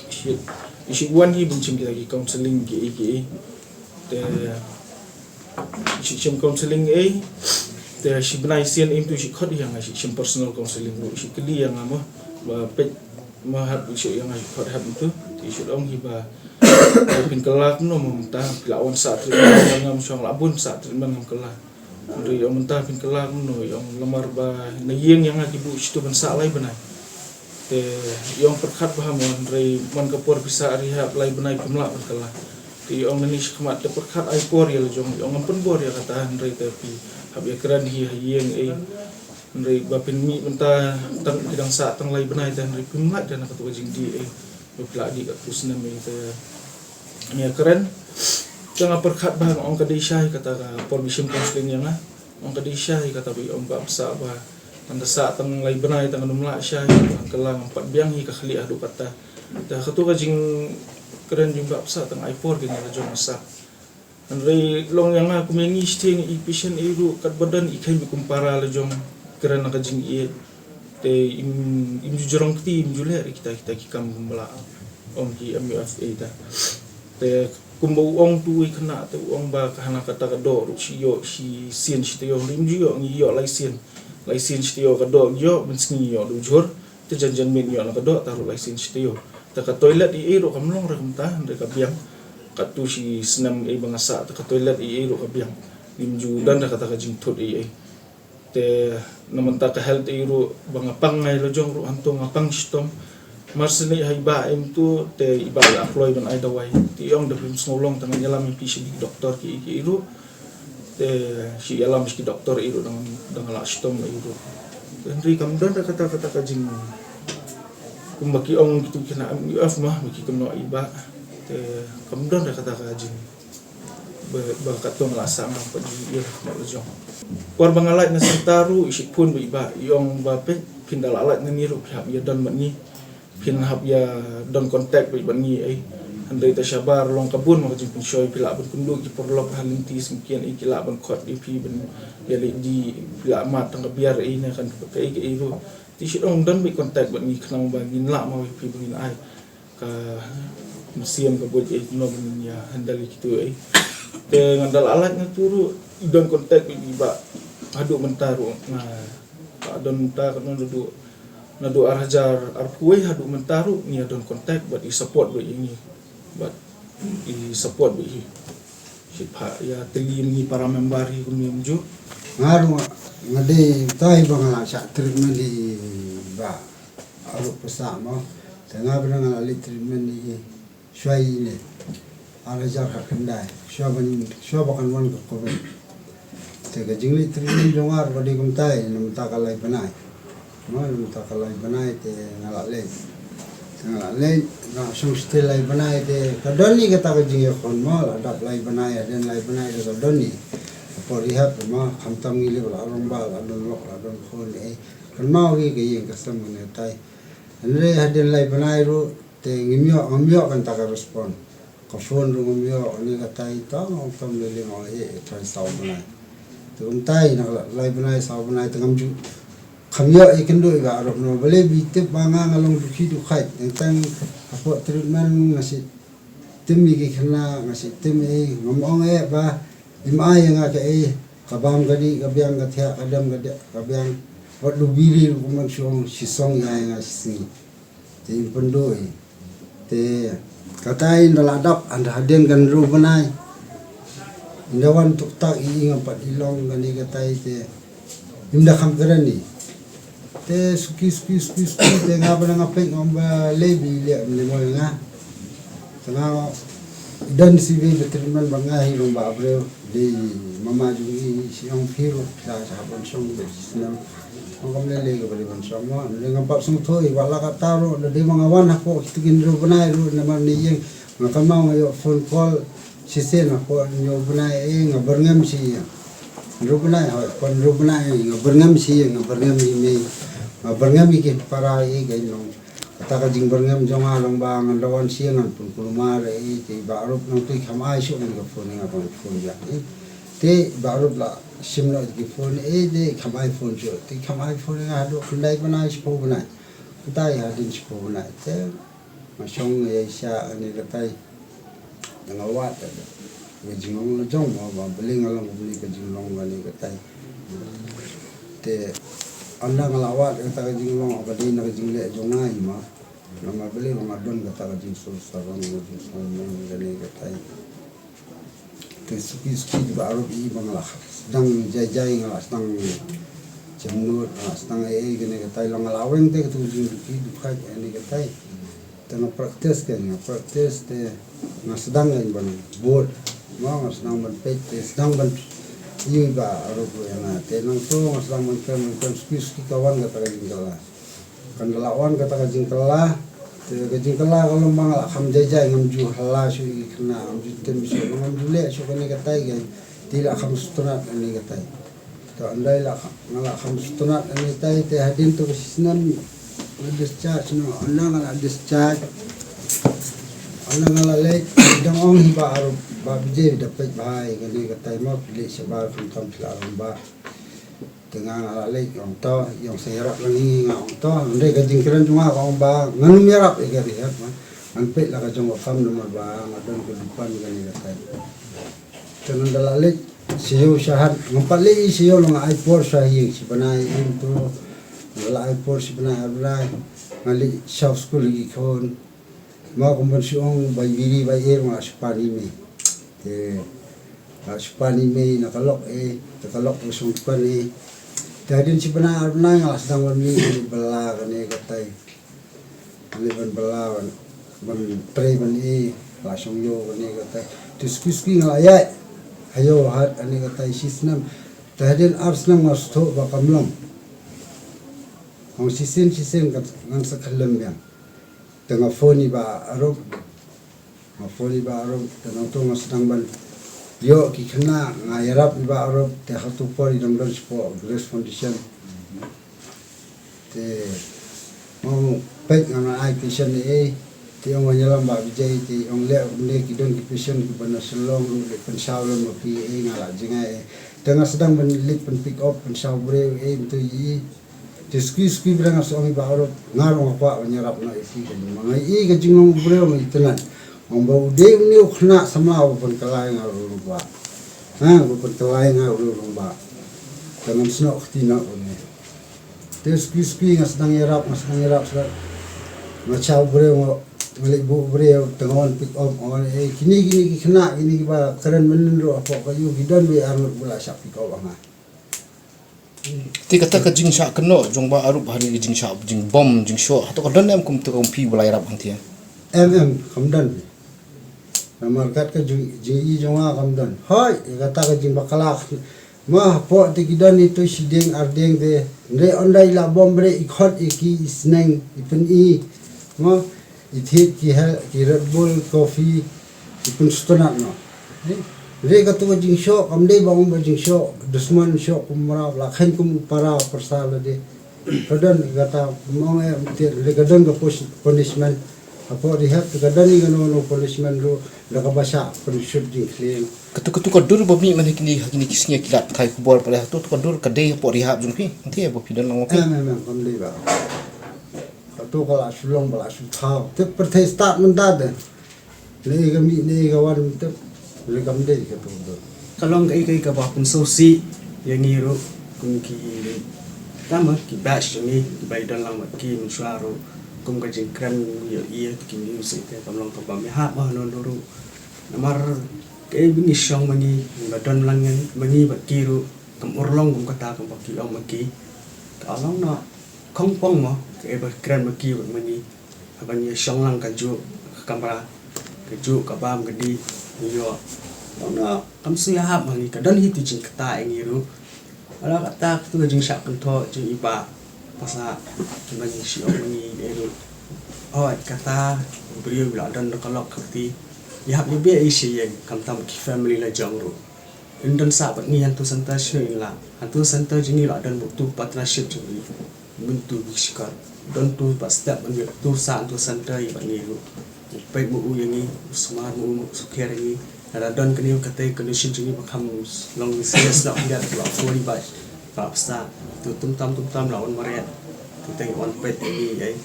shi, shi wan hi ban shim kita ki counseling ki ei ki ei. Te shi shim counseling ei. Te shi bnai sien ei tu shi khot ïa nga, shi shim personal counseling ruh, shi kylli ïa nga mo. Ba peit ma hap shi ïa nga, shi khot hap tu. Phi shu ong hi ba, ba phin kylla kumno mynta, phi la wan sah treatment, ngam shong la bun sah treatment ngam kylla. Hynrei ong mynta phin kylla kumno, ong lamar ba na ïing ïa nga ki buh shitu ban sah lai bnai. Te ong pyrkhat bha mo, hynrei man ka por phi sah rehab lai bnai phim lah ban kylla. Te ong nani shakhmat te pyrkhat ai por ïa la jong, ong ngam pynbor ïa kata, hynrei te phi hap ïa kren hi ha ïing ei. Hynrei ba phin mih mynta tang ki dang sah tang lai bnai te hynrei phim lah te na katu ka jingdih ei. Ba phi lah dih katu snem ei te. Ïa kren. Te nga pyrkhat bha nga ong ka dei shai kata ka por ba shim counseling ïa nga. Ong ka dei shai kata ba ong ba phi sah ba tang da sah tang lai bnai tang ym lah shai ba kylla ngam pat biang hi ka khlieh haduh kata. Te katu ka jingkren jong ba phi sah tang ai por kane ka jong nga sah. Hynrei long ïa nga kum ïa ngi shteng i patient i ruh kat ba don i kheiñ ba kum para la jong kren na ka jingïeit. Te im, im ju jrong kti, im ju leh ri kita, kita ki kam kum ba la ong ki M U F A ta. Te kumba u ong tu i khynnah te u ong ba ka hana kata ka doh ruh shi ïoh shi sien shi taïew, im ju ïoh, ngi ïoh lai sien. Lai sien shi taïew ka doh ïoh, mynsngi ïoh da u jhur. Te jan jan miet ïoh na ka doh ta ruh lai sien shi taïew. Te ka toilet i ei ruh kam long re kumta, hynrei ka biang. Katu shi snem ei ba nga sah, te ka toilet i ei ruh ka biang. Im ju don re kata ka jingthut ei ei. Te na mynta ka health ei ruh ba nga pang ngai la jong ruh hangto nga pang shitom. Mar sini hai ba em tu te i ba la kloi ban ai dawai. Te ong da phim sngew long te ngan ïalam ïa phi shi doktor ki ei ki ei ruh. Te shi ïalam shi doktor ei ruh dang dang la shitom ei ruh. Te hynrei kam don re kata kata ka jing kumba ki ong kitu ki na M U F ma ba ki kynnoh i ba. Te kam don re kata ka jing ba, ba katto nga la sah nga pat ju ïa ma la jong. Por ba nga lait na center ruh i shi phone ba i ba i ong ba peit phin da la lait na ni ruh phi hap ïa don bad ngi. Phin hap ïa don contact bad bad ngi ei. Hynrei ta shabar long ka bun ma ka jingpynshoi phi lah ban kynduh ki paralok ha lynti syngkien ei ki lah ban khot ïa phi ban ïa leit di phi lah mad tang ka biar ei ne kan ka ei ka ei ruh. Te shi dong don bad contact bad ngi khnang ba ngin lah ma ïa phi ba ngin ai. Ka mynsiem ka buit ei kumno ba ngin ïa handle ïa kitu ei. Te ngan da la lait nga tu ruh i don contact bad i ba haduh mynta ruh nga don mynta ka don haduh naduh ar hajar arphew wei haduh mynta ruh ngi ïa don contact bad i support bad i ngi bad i support bad i. Shi pha ïa teli ngi para member hi kum ïa mju. Nga ruh nga dei tai ba nga la shah treatment i ba aruh pasa mo. Te nga ba nga la leit treatment i shwa ine. Ar hajar khatkhyndai. Shwa ban shwa ba kan wan ka covid. Te ka jingleit treatment jong nga ruh ka dei kumtai na mynta ka lai bnai. Mo na mynta ka lai bnai te nga la leit. Te nga la leit nga shong stil lai bnai te ka don i kata ka jingïakhun mo la dap lai bnai hadien lai bnai te ka don i. Ka por rehab mo khamtam ngi leh ba la rong ba la don lok la don khun eh. Kynmaw ri ka ïing ka sem kane tai. Hynrei hadien lai bnai ruh te ngim ïoh ngam ïoh kata ka respond. Ka phone ruh ngam ïoh kane katai tang ong tam lei lei ma eh eh tang saw bnai. Te kumtai na lai bnai saw bnai te ngam ju kham ïoh ïa kynduh ïa ka arop no balei ba i tip ba nga nga long dukhi dukhait teng teng hapoh treatment nga shu tim ïa ki khynnah nga shu tim ïa i ngam ong eh ba im ai ïa nga kaei ka bam ka dih ka biang ka thiah ka dem ka dih ka biang wat lu biri ruh kumban shu ong shu song ïa nga shisngi. Te im pynduh i te katai nda la dap ynda hadien ka hynriew bnai. Nda wan tuk tak i ngam pat i long kane katai te im da kham kren i. Te suki suki suki suki te nga ba nga peit ngam ba lei bi leh mne mo nga. Te nga i don si bi treatment ba nga hi long ba breu. Dei mama jong i shi ong phi ruh sa sa ban shong ba shi snem. Ong kam lei lei ka ba dei ban shong mo. Dei ngam pat sngewthuh i wat la katta ruh dei ma nga wan hapoh kitu ki hynriew bnai ruh namar ne ïeng nga kynmaw nga ïoh phone call shisien hapoh hynñiew bnai eh nga byrngem shi ïeng. Hynriew bnai hoi hapoh hynriew bnai eh nga byrngem shi ïeng nga byrngem i mei nga byrngem i ki para eh ka i long. Kata ka jingbyrngem jong nga long ba ngan da wan sha ngan pynkulmar ei te i Bah Rup nangtu i kham ai shuh ïa ka phone nga ban phone ïa i. Te i Bah Rup la shim noh ïa ki phone ei te i kham ai phone shuh te i kham ai phone ïa nga haduh khyndai bnai shiphew bnai. Kata i hadien shiphew bnai te nga shong nga ïaishah kane katai. Te nga wad ka jinglong la jong mo ba balei nga long kumne ka jinglong kane katai. Te ynda nga la wad kata ka jinglong ka dei na ka jingleh jong nga i ma. Namar balei ba nga don kata ka jingsngewsarong, ka jingsngewmong kane katai. Te suki suki ba arup i ba nga la sdang jai jai, nga la sdang jemnud, nga la sdang ei ei kane katai, long nga la weng te katu ka jingduki dukhait kane katai. Te nga practice, ka nga practice te nga sdang ïa ban bud. Mo, nga sdang ban peit te sdang ban ïohi ba arup ïa nga. Te nangto nga sdang ban kren ban kren, suki suki ka wan kata ka jingkylla. Kan da la wan kata ka jingkylla. Te ka jingkylla ka long ba nga la kham jai jai, ngam ju hala shuh ïa ki khynnah, ngam ju tem shuh, ngam ju leh shuh kane katai ka. Te la kham sngewtynnat kane katai. To, ynda la kha-, nga la kham sngewtynnat kane katai, te hadien to ka shisnem nga discharge noh, ynda nga la discharge, ynda nga la leit, dang ong hi Bah Arup, Bah Vijay, da peit bha ïa kane katai mo, phi leit shabar khamtam phi la rangbah. Te nga, nga la leit, ong to, ïong sa ïarap lang hi nga, ong to, hynrei ka jingkren jong nga ka ong ba ngan ym ïarap ïa ka rehab, ma ngan peit la ka jong ka kam namar ba nga don ka dukan kane katai. Te ngan da la leit sha ïew sha hat, ngam pat leit sha ïew, la nga ai por sha ïing shi bnai, ïing to, nga la ai por shi bnai ar bnai, nga leit sha skul ïa ki khun. Ma kum ban shu ong bai biri bai er, nga la shu pan i mei. Te nga la shu pan i mei na ka lok e, te ka lok ka shong dukan e. Te hadien shi bnai ar bnai nga la sdang ban mih, nga leit bylla kane katai. Nga leit ban bylla ban, ban trei ban e, la shong ïew kane katai. Te suki suki nga la ïaid ha ïew ha hat kane katai shi snem. Te hadien ar snem nga sngewthuh ba kam long. Hong shisien shisien ka ngan sa khyllem biang. Te nga phone i Bah Arup. Nga phone i Bah Arup, te nangto nga sdang ban ïoh ki khynnah, nga ïarap i Bah Arup, te ha tu por i dang don shapoh Grace Foundation. Te nga ong peit, nga nang ai patient e, te ong wan ïalam Bah Vijay, te ong leh ne ki don ki patient kiba na Shillong ruh, leit pynshaw lem ma phi e, nga la jngai e. Te nga sdang ban leit pyn pick up, pynshaw briew e, mynta i Te suki suki ba nga sa ong i Bah Arup, nga ruh nga kwah ban ïarap noh ïa phi, ka jingma nga i ka jinglong u briew nga itynnad. Ong ba u dei une u khynnah samla uba pynkylla ïa nga u rangbah. Ha, uba pynkylla ïa nga u rangbah. Te ngam snoh kti noh une. Te suki suki nga sdang ïarap, nga sdang ïarap sdang. Nga shah u briew, nga leit buh u briew, te nga wan pick up, nga wan, eh, kine kine ki khynnah, kine kiba kren mynnin ruh hapoh ka ïew ki don wei ar ngut ba la shah pick up ïa nga. Te kata ka jingshah kynnoh jong Bah Arup ha kane ka jingshah jingbom jingshoh, hato ka don em kum tu kum phi ba la ïarap hangtei? Em em, kam don. Namar kat ka jing, jing i jong nga kam don. Hoi, kata ka jingbakla. Ma hapoh te ki don ito shi dieng ar dieng te. Hynrei ynda i la bom bre i khot i ki i sneng i pyni. Ma i thied ki hel, ki Red Bull, coffee, i pynsngewtynnat noh. Eh, re katu ka jingshoh, kam dei ba ong ba jingshoh dusmon, shoh kum u mraw, la kheiñ kum u para u pyrsa lade. Ka don kata, ong eh, te re ka don ka pus-, punishment. Hapoh rehab te ka don i kano kano punishment ruh, da kaba shah pynshut jingkhlieng. Katu, katu ka dur ba mih man ha kine, ha kine ki sngi ki lad pathai khubor pale, katu, katu ka dur ka dei hapoh rehab jong phi. Hangtei ba phi don lang ma phi. Em, em, em, kam dei ba. Katu ka la shu long ba la shu thaw. Te pyrthei stad mynta te. Ne ka mih ne ka wan te. Ne kam dei katu dur. Ka long kaei kaei kaba pynsngewsih ïa ngi ruh kum ki, tang ba ki batch jong ngi kiba ïadon lang bad ki mynshuwa ruh, kum ka jingkren ïa, ïa ki news ïa te kam long kaba ïahap ma hano hano ruh. Namar kaei ba ngi shong ma ngi, ba don lang ma ngi bad ki ruh, kam urlong kum kata kumba ki ong ma ki. Ka long na khongpong mo, kaei ba kren ma ki bad ma ngi. Haba ngi shong lang kajuh ka kamra, kajuh ka bam ka dih ngi ïoh. Long na kam shu ïahap ma ngi, ka don hi tu jingkata ïa ngi ruh. Wala kata katu ka jingshah kynthoh jong i Bah Passah, ba ngi shu ong ma ngi eh ruh. Oh, kata u briew la don da ka lok ka kti. Ïahap ïa beh i sha ïing, khamtam ki family la jong ruh. In don sah bad ngi hangtu center shuh in lah. Hangtu center jong ngi la don bad tu partnership jong ngi. Myntu ngi shikor. Don tu bad step ban ngi tu sah hangtu center ïa bad ngi ruh. U peit ma u ïa ngi, u sumar ma u, u sukher ïa ngi. Lada don kane katei condition jong ngi ba kham long serious noh, ngi la phone bad Bah Passah. Tu tum tam tum tam la wan mareh. Tu teng wan peit ïa ngi ei.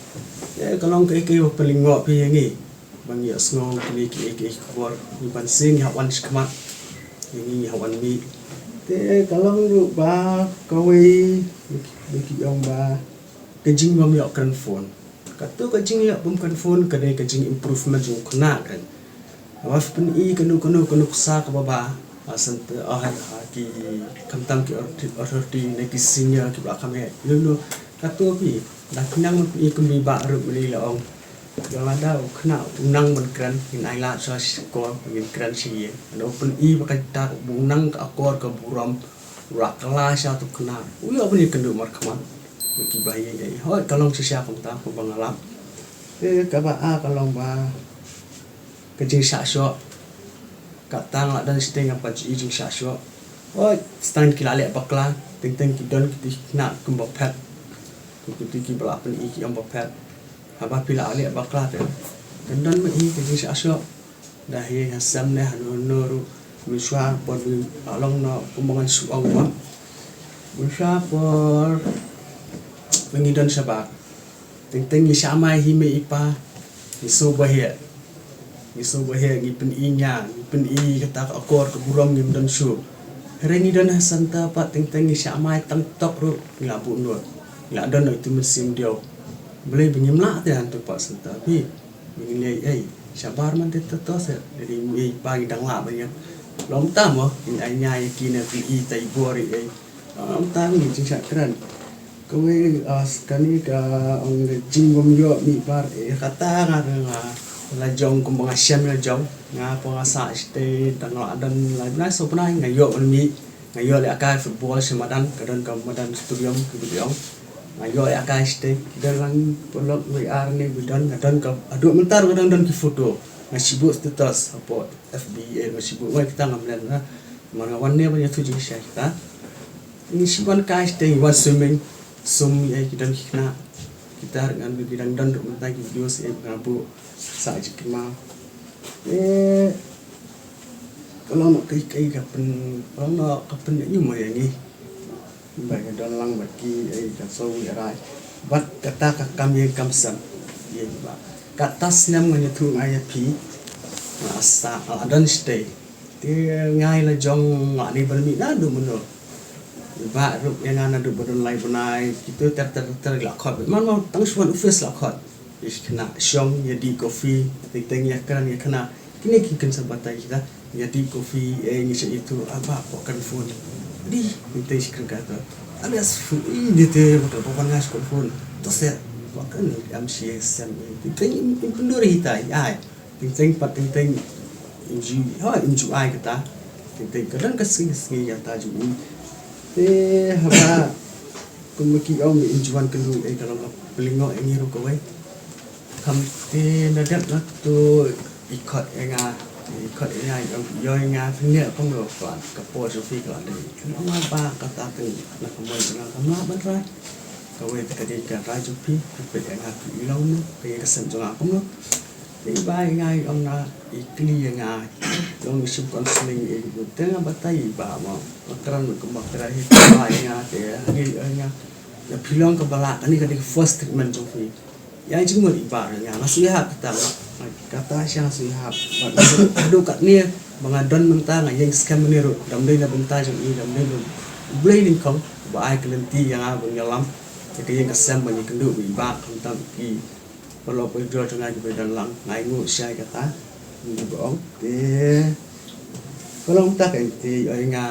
Ïa ka long kaei kaei ba pynlyngngoh phi ïa ngi. Ba ngi ïohsngew kine kiei kiei ki khubor, ngi ban sing ngi hap wan shakhmat. Ngi, ngi hap wan mih. Te ka long ruh ba kawei, ngi ki ong ba ka jingbym ïoh kren phone. Kato ka jingïoh bym kan phone ka dei ka jing improvement jong u khynnah kan. Haba phi pyni kano kano kano ka sa kaba bha, ha center, ha ki, khamtam ki authority ne ki senior kiba la kham heh. Ïoh ïoh kato phi da ki nang pyni kum i Bah ruh mynne la ong. Ïa lada u khynnah u nang ban kren, ngin ai lad sha shkor, ngin kren sha ïing. Haba u pyni ba katta u nang ka akor ka burom, u la kylla sha uto u khynnah, u ïoh ban ïakynduh markhmat bad kiba ïeit. Hooid, ka long shisha kumta kumba nga lap. Te kaba ar ka long ba ka jingshah shoh. Katta nga la don shatei nga pat ju i jingshah shoh. Hooid, tang ki la leh bakla, teng teng ki don kito ki khynnah kum ba phet. Kito kiba la pyni ki ong ba phet. Haba phi la leh bakla te, kan don ma i ka jingshah shoh. Da hi ha sem ne hano hano ruh, mynshuwa por ba ngi, la long noh kumba ngan shu ong ba, mynshuwa por ba ngi don shabar, teng teng ngi shah mai hi mei i pa, ngi sngewbha heh. Ngi sngewbha heh, ngi pyni nia, ngi pyni kata ka akor ka burom, ngim don shuh. Hynrei ngi don ha center pat, teng teng ngi shah mai tang tok ruh ngi la buh nud, ngi la don noh itu mynsiem diaw. Balei ba ngim lah te hangto pat center phi? Ba ngin leh ei, shabar man te to to se. Dei mei pa ngi dang lah ban ïa long tam mo, ngi ai nia ïa ki ne phi i tai bor ei. Long tam ngi jingshah kren. Kawei, ah, kane ka ong ka jingbym ïoh mih bar, eh, kata nga, nga la jong kumba nga shem la jong. Nga pat nga sah shatei tang la don lai bnai saw bnai nga ïoh ban mih. Nga ïoh lehkai football sha madan, ka don ka madan stadium kiba ïong. Nga ïoh lehkai shatei, ki don lang paralok wei ar ne ba don, nga don ka, haduh mynta ruh nga dang don ki photo. Nga shu buh status hapoh F B, eh, nga shu buh, wei kita ngam len na. Namar nga wan ne ban ïathuh jingshai kita. Ngi shu wan kai shatei, ngi wan swimming. Sum ei ki don ki khynnah. Kita ruh ngan, ki dang don ruh mynta ki video shu ei ba nga buh. Sah jingkynmaw. Eh, ka long noh kaei kaei ka pyn, ka long noh ka pynïaid mo ïa ngi. Ba ka don lang bad ki, ei, ka shu ïa rai. Bad kata ka kam ïing kam sem. Ïa ba kata snem ngan ïathuh nga ïa phi. Nga sah, la don shatei. Te nga ïa la jong nga ni ban mih naduh mynno. Ba ruh ïa nga naduh ba don lai bnai. Kito ter ter ter la khot. Man mo tang shu wan office la khot. Ïa ki khynnah shong, ïa dih coffee, teng teng ïa kren ïa khynnah. Kine ki kynsan batai kita, ïa dih coffee, eh, ngi shah ithuh, ah, ba, kwah kren phone. Dih, teng teng shi kren kato. Alias phone, ih, ni te, ba ka ba wan nga shi kren phone. To se, kwah kren, am shi sem, eh, teng teng, im, im pyndur hi tai, ai. Teng teng pat, teng teng, im ju, ha, im ju ai kata. Teng teng, ka don ka sngi, sngi ïa ta ju i. Te, haba, kumba ki ong, im ju wan kynduh, eh, ka long ka pynlyngngoh, eh, ngi ruh kawei. Kham te na dep na tu i khot ïa nga, i khot ïa nga, i ong ïoh ïa nga, pynïaid kumno ka, ka por jong phi ka la dei. Nga ong ba kata te na ka mon jong nga kam lah ban rai. Kawei te ka dei ka rai jong phi, phi peit ïa nga phi i long kumno, ka ïing ka sem jong nga kumno. Te i Bah ïa nga i ong na i kylli ïa nga. I ong i shim counselling i te nga batai i Bah mo. Nga kren kumba kren hi i Bah ïa nga te ha ngi ïa nga. Ïa phi long kaba lah, kane ka dei ka first treatment jong phi. Ïa jingmut i Bah ïa nga, nga shu ïahap kata, nga, kata sha nga shu ïahap. Bad haduh katne ba nga don mynta nga ïeng skhem mynne ruh, dam dei na bynta jong i, dam dei na U Blei nyngkong ba ai ka lynti ïa nga ban ïalam ïa ka ïing ka sem ban ïakynduh bad i Bah, khamtam ki paralok parajor jong nga kiba don lang, nga ainguh shai kata. Ngi ba ong te ka long ta ka te ïa nga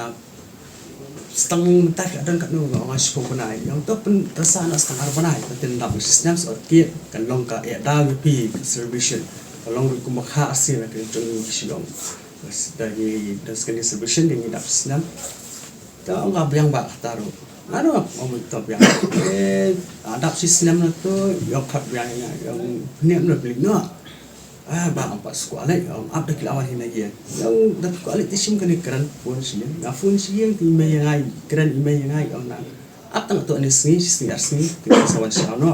Stang mynta ka don katno nga ong, shiphew bnai. Ïa nga to pyn, to sa na stang ar bnai. Ka tin dap shi snem sa kit ka long ka ïa daw ïa phi celebration. Ka long ri kumba kha arsien ka jong ngi shi long. Da ngi da skani celebration da ngi dap shi snem. Ta ong ka biang ba kata ruh. Nga ruh ong to biang. Eh, dap shi snem na to ïa khat biang ïa ong ne no bilik no. Ah, ba ong pat skwah leh, ong ap da ki la wan hi na ïing. Ong da ki kwah leh te shim kane kren phone shi ïing. Nga phone shi ïing te i mei ïa nga i kren i mei ïa nga i ong na. Ap tang to ne sngi, sngi ar sngi, te sa wan sha no.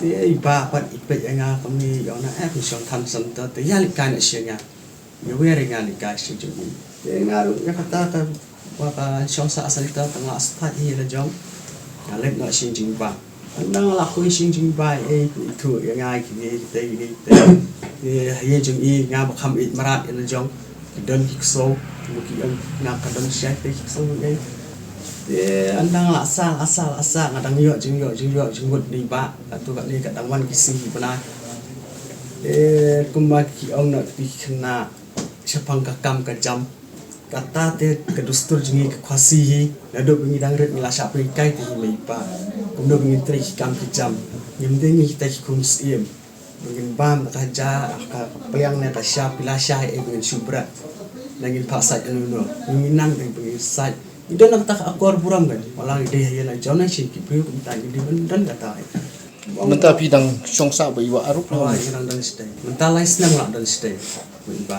Te i Bah pat i peit ïa nga kumne i ong na, eh, phi shong than san ta te ïa leh kai na shi ïa nga. Ïa wer ïa nga leh kai shi jong i. Te nga ruh ïa kata ka Ba ka shong sa asal ita ka nga stad hi la jong. Nga leit noh sha ïing jong i Bah. Ynda nga la poi sha ïing jong i Bah, eh, i tu ïa nga ki ne ki te ki ne ki te. Eh, ïa jong i nga ba kham ïeit mrad ïa la jong. Ki don ki ksew, ki ong na ka don shai te ki ksew ïa. Te ynda nga la sah, la sah, la sah, nga dang ïoh jingïoh, jingïoh jingmut na i bah. Katto katne ka dang wan ki sngi ki bnai. Te kumba ki ong na ki khynnah, shaphang ka kam ka jam. Kata te ka dustur jong ngi ka Khasi hi. Naduh ba ngi dang rit ngi la shah pynhikai te hi mei pa. Kumno ba ngin trei ki kam ki jam. Ngim dei ngi kita ki khun syiem ba ngin bam da ka ja, ka pliang ne ka sha, phi la sha eh ba ngin shu bret. Nangin phah sait ano ano. Ngi nang dei ba ngin sait. Ngi don na kata ka akor burom kan. Wala ngi dei ha ïa la jong na shin ki briew kumta ngi dei ban don kata. Mynta phi dang shong sah bad i Bah Arup? Oh, ngi dang don shatei. Mynta lai snem ngi la don shatei. Mynta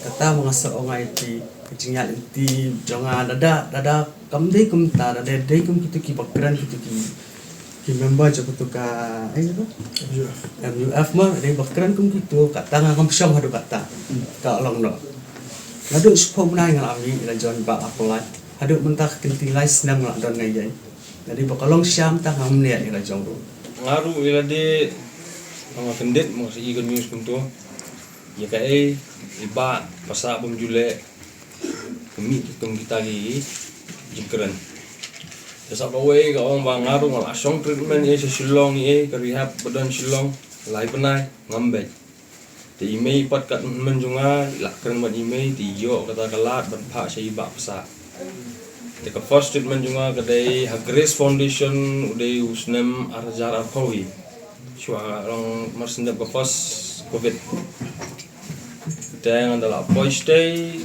kata ma nga sa ong ai ti ka jingïaid lynti jong nga, lada, lada kam dei kumta, lada dei kum kito ki ba kren, kito ki, ki member jong kito ka, eh, apa? M U F. M U F ma, dei ba kren kum kito, kata nga kam shong haduh kata. Ka long noh. Naduh shiphew bnai nga la mih ïa la jong i Bah Aplai. Haduh mynta ka kynti lai snem nga la don nga ïeng. Lada ba ka long sham ta ngam niat ïa la jong ruh. Nga ruh ïa lade nga kyndit ma nga sa i ka news kumto. Ïa kaei i bah pasa bym ju leh ka mih ki kum kita ki jingkren. Te sa kawei ka ong ba nga ruh nga la shong treatment ïa sha Shillong ïa ka rehab ba don Shillong lai bnai ngam beit. Te i mei pat kat mynjong nga i la kren bad i mei te i ïoh kata ka lad ban phah sha i bah pasa. Te ka first treatment jong nga ka dei ha Grace Foundation, u dei u snem ar hajar arphew hi. Shuwa long mar snem ka first covid. Te nga da la poi shatei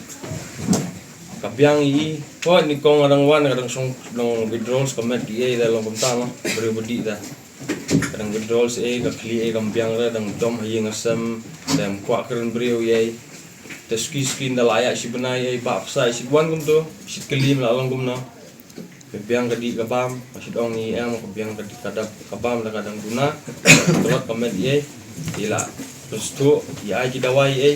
ka biang i. Poi ni kong nga dang wan, nga dang shong, dang withdrawals ka met ki ei da long kumta ma briew ba dih da. Ka dang withdrawals ei, ka khlieh ei kam biang re, dang dom ha ïing ha sem, dang kwah kren briew ei. Te suki suki nda la ïa shi bnai ei, bah pasa shi wan kumto, shi kylli me la long kumno. Ka biang ka dih ka bam, ka shi dong i em, ka biang ka dih ka dap ka bam da ka dang duna. Ka met ei, i la pynsthu, i ai ki dawai ei.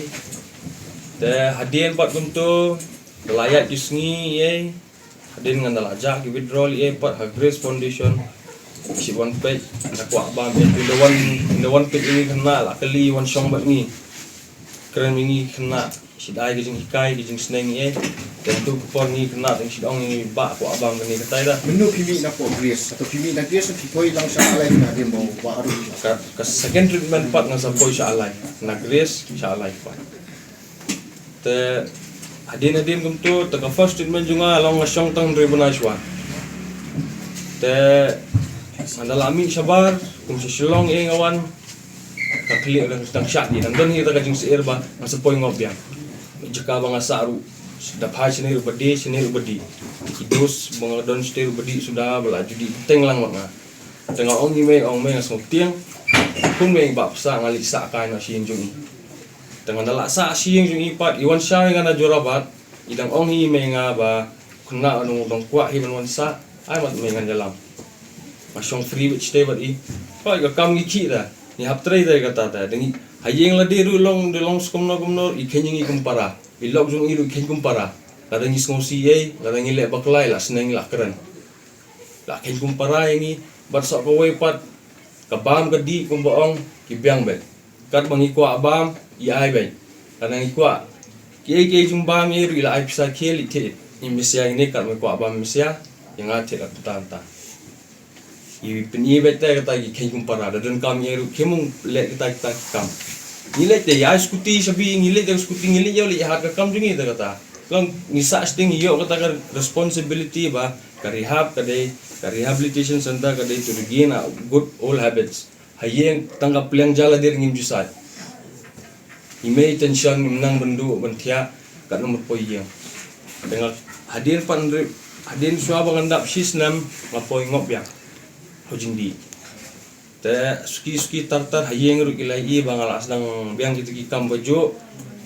Te hadien pat kumto, da la ïa ki sngi ei. Hadien ngan da la jah ki withdrawal ei pat ha Grace Foundation. Shi wan peit, da kwah bam ei, da wan, da wan peit ngi khynnah la kylli wan shong bad ngi. Kren ngi khynnah, shi dei ki jinghikai, ki jingsneng ei. Te tu ka por ngi khynnah, te shi dong ngi bah kwah bam kane katai da. Mynno phi mih na pdeng Grace, hato phi mih na Grace, phi poi lang sha Alai na dien ba, ba harum. Ka, ka second treatment pat nga sa poi sha Alai, na Grace sha Alai pat. Te hadien hadien kumto, te ka first treatment jong nga long nga shong tang hynriew bnai shuwa. Te nga da la mih shabar, kum sha Shillong ei nga wan. Ka khlieh dang, dang shah dih, dang don hi kata ka jingsyier ba nga sa poi ngop biang. Jaka ba nga sah ruh da phai shane ruh ba dih, shane ruh ba dih. Ki dos ba nga don shatei ruh ba dih suda, ba la ju dih teng lang bad nga. Te nga ong i mei, ong mei nga sngewtieng. Kum mei bah pasa nga leit sah kai na sha ïing jong i. Te nga da la sah sha ïing jong i pat, i wan sha nga na Jorabat. I dang ong hi mei nga ba khynnah nong dang kwah hi ban wan sah, ai mat mei ngan ïalam. Nga shong free bad shatei bad i. Pat ka kam ngi khih da, ngi hap trei da kata ta. Dang i ha ïing lade ruh long, da long skumno kumno, i kheiñ ngi kum para. I lok jong i ruh i kheiñ kum para. Lada ngi sngewsih ei, lada ngi leh bakla i la sneng i la kren. La kheiñ kum para ïa ngi, bad sa kawei pat, ka bam ka dih kumba ong, ki biang beit. Katba ngi kwah bam, i ai beit. Lada ngi kwah kiei kiei jingbam ei ruh i la ai pisa khia leit thied. I mysia ine katba ngi kwah bam mysia, ïa nga thied la kata kata. I pyni beit te kata ki kheiñ kum para, da donkam ei ruh khie mong leh kata kata ki kam. Ngi leit te ïa ai scooty shabi, ngi leit te scooty, ngi leit ïa leit ïa hat ka kam jong ngi te kata. Long ngi sah shatei ngi ïoh kata ka responsibility ba ka rehab ka dei, ka rehabilitation center ka dei to regain a good old habits. Ha ïing tang ka pliang ja lade ngim ju sait. I mei tension ngim nang ban duh ban thiah, kat number poi ïing. Te nga hadien pat hynriew, hadien shuwa ba ngan dap shi snem nga poi ngop biang. Ho jingdih. Te suki suki tar tar ha ïing ruh ki la ïohi ba nga la sdang biang kito ki kam ba juh.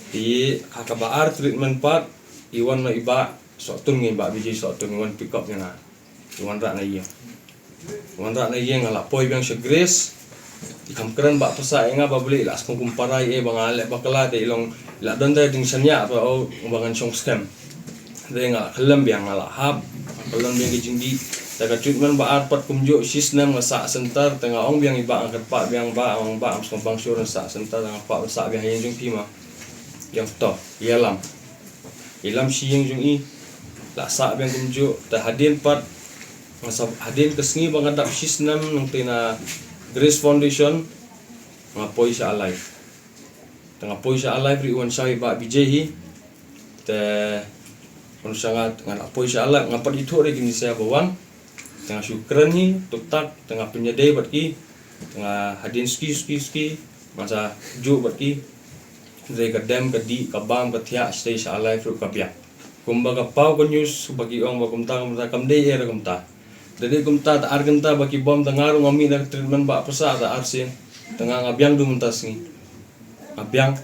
Te ha kaba ar treatment pat, i wan noh i bah Sohtun, ngi bah Vijay Sohtun, i wan pick up ïa nga. I wanrah na ïing. I wanrah na ïing, nga la poi biang sha Grace. I kham kren bah pasa ïa nga ba balei i la sngewkhia kum para ïa i ba nga leh bakla, te i long i la don da jingshaniah ba, oh, ba ngan shong skhem. Te nga la khlem biang, nga la hap, nga khlem biang ki jingdih. Te ka treatment ba ar pat kumjuh shi snem nga sah center, te nga ong biang i bah, nga kyrpad biang bah, nga ong bah, ngam sngewbang shuh ban sah center, te nga kwah ban sah biang ha ïing jong phi ma. Ïa to, ïalam. Ïalam sha ïing jong i. La sah biang kumjuh, te hadien pat, nga sa hadien ka sngi ba nga dap shi snem nangta na Grace Foundation, nga poi sha Alive. Te nga poi sha Alive ruh wan shaw i Bah Bijay hi. Te wan sha nga, nga la poi sha Alive, nga pat ithuh ruh kine sa ba wan. Te nga shu kren hi, tuk tak, te nga pynïadei bad ki. Te nga hadien suki, suki, suki, nga sa juh bad ki. Te ka dem, ka dih, ka bam, ka thiah, shatei sha Alive ruh ka biang. Kumba ka paw ka news ba ki ong ba kumta, kumta, kam dei eh kumta. Da dei kumta, ta ar kynta ba ki bom, ta nga ruh nga mih na ka treatment ba pasa ta ar sien. Ta nga, nga biang du mynta sngi. Nga biang.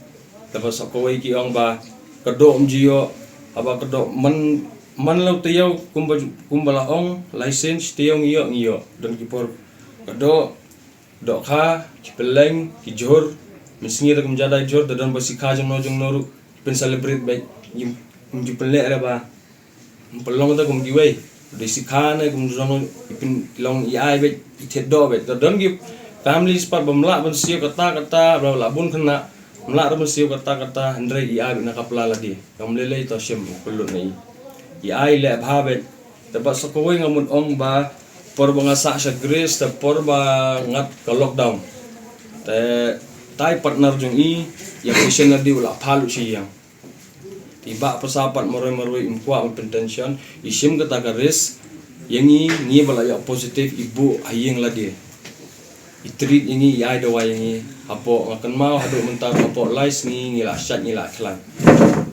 Te ba sa kawei ki ong ba ka doh ym ju ïoh, haba ka doh man, man la u taïew kumba, kumba la ong license taïew ngi ïoh, ngi ïoh. Don ki por ka doh, dohkha, ki pylleng, ki jhur, mynsngi ruh kum ja dei jhur, da don ba sikha jongno jongno ruh, pyn celebrate beit, ym ju pynleh re ba ym pynlong ta kum kiwei. Dei sikha ne kum jong i pynlong i ai beit, i thied doh beit. Da don ki families pat ba ym lah ban siew kata kata, ba la bun khynnah, ym lah ban siew kata kata, hynrei i ai beit na ka pla lade. Kam lei lei to shim pynlut na i. I ai leh bha beit. Te ba sa kawei nga mut ong ba por ba nga sah sha Grace, te por ba ngat ka lockdown. Te tai partner jong i, ïa patient lade u la pha lut sha ïing. Te i Bah Pasa pat marwei marwei im kwah ban pyntension, i shim kata ka risk, ïa ngi, ngi ba la ïoh positive, i buh ha ïing lade. I treat ïa ngi, i ai dawai ïa ngi, hapoh nga kynmaw haduh mynta hapoh lai sngi ngi la shat ngi la khlaiñ.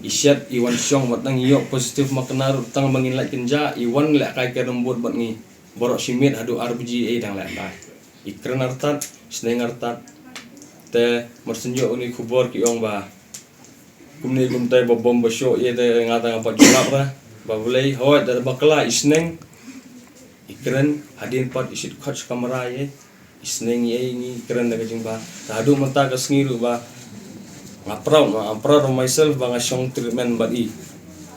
I shet i wan shong bad tang i ïoh positive ma kane ruh tang ba ngin lait kynja, i wan lehkai carrom board bad ngi. Baroh shi miet haduh ar baje ei dang lehkai. I kren artat, sneng artat. Te mar shu ïoh une khubor ki ong ba kumne kumtai ba bom ba shoh ïa te nga tang pat ju lap ra. Ba Blei hoi da bakla i sneng. I kren hadien pat i shit khot sha kamra ïa. I sneng ïa i ngi kren da ka jingbha. Te haduh mynta ka sngi ruh ba nga proud, nga, I'm proud of myself ba nga shong treatment bad i.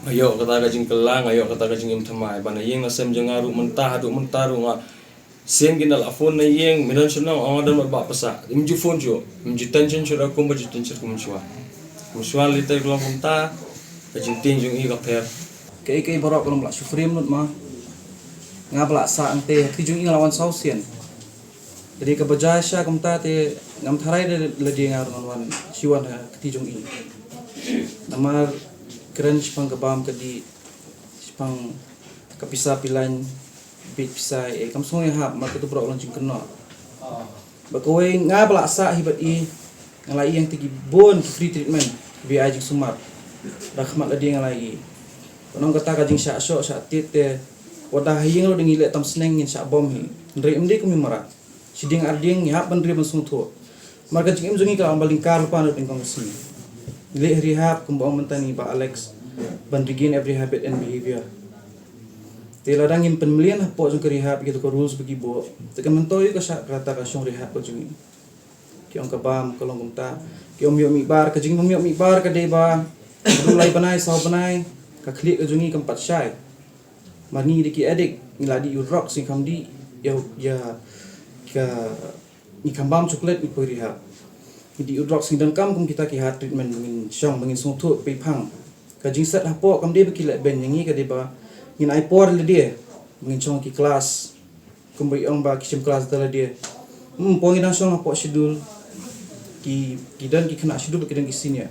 Nga ïoh kata ka jingkylla, nga ïoh kata ka jingim thymmai. Ba na ïing na sem jong nga ruh mynta, haduh mynta ruh nga sien ki na la phone na ïing, me don shano, ong nga don bad Bah Pasa. Im ju phone shuh, im ju tension shuh, kum ba ju tension kum shuwa. Kum shuwa lei te ka long kumta, ka jingtieng jong i ka pher. Kaei kaei baroh ka long ba la shu frame lut ma. Nga ba la sah hangtei, ka jong i nga la wan saw sien. Dei kaba jia sha kumta te ngam tharai de lade nga ruh ngan wan, shu wan ha kti jong i. Namar kren shaphang ka bam ka dih, shaphang ka pisa pilaiñ, bit pisa, eh, kam sngewthuh ïahap, namar katu baroh ka long jingkynnoh. Ba kawei nga ba la sah hi bad i, nga la ïeng te ki bun ki free treatment, ba ai jingsumar. Da khmat lade nga la ïeng. Ka long kata ka jingshah shoh shah tied te, wat da ha ïing ruh da ngi leh tam sneng ngin shah bom hi. Hynrei ym dei kum i mrad. Shi dieng ar dieng ngi hap ban ri ban sngewthuh. Namar ka jingim jong ngi ka la wan ba lyngkar lypa na nyngkong ka sngi. Ngi leit ha rehab kumba ong mynta i Bah Alex ban regain every habit and behavior. Te lada ngim pynmlien hapoh jong ka rehab ïa kito ka rules ba ki buh, te ka myntoi ka shah kata ka shong rehab ka jong ngi. Ki ong ka bam ka long kumta. Ki ong ym ïoh mihbar, ka jingbym ïoh mihbar ka dei ba haduh lai bnai saw bnai ka khlieh ka jong ngi kam pat shai. Mar ngi dei ki addict, ngi la dih u drugs, ngi kham dih ïa, ïa ka, ngi kham bam chocolate, ngi poi rehab. Ngi dih u drugs, ngi donkam kum kita ki hard treatment, ba ngin shong, ba ngin sngewthuh pei phang. Ka jingset hapoh kam dei ba ki leh beiñ ïa ngi, ka dei ba ngin ai por lade ba ngin shong ki klas. Kumba i ong ba ki shim klas da lade. Hmm, por ngi dang shong hapoh schedule. Ki, ki don ki khynnah schedule, ki don ki senior.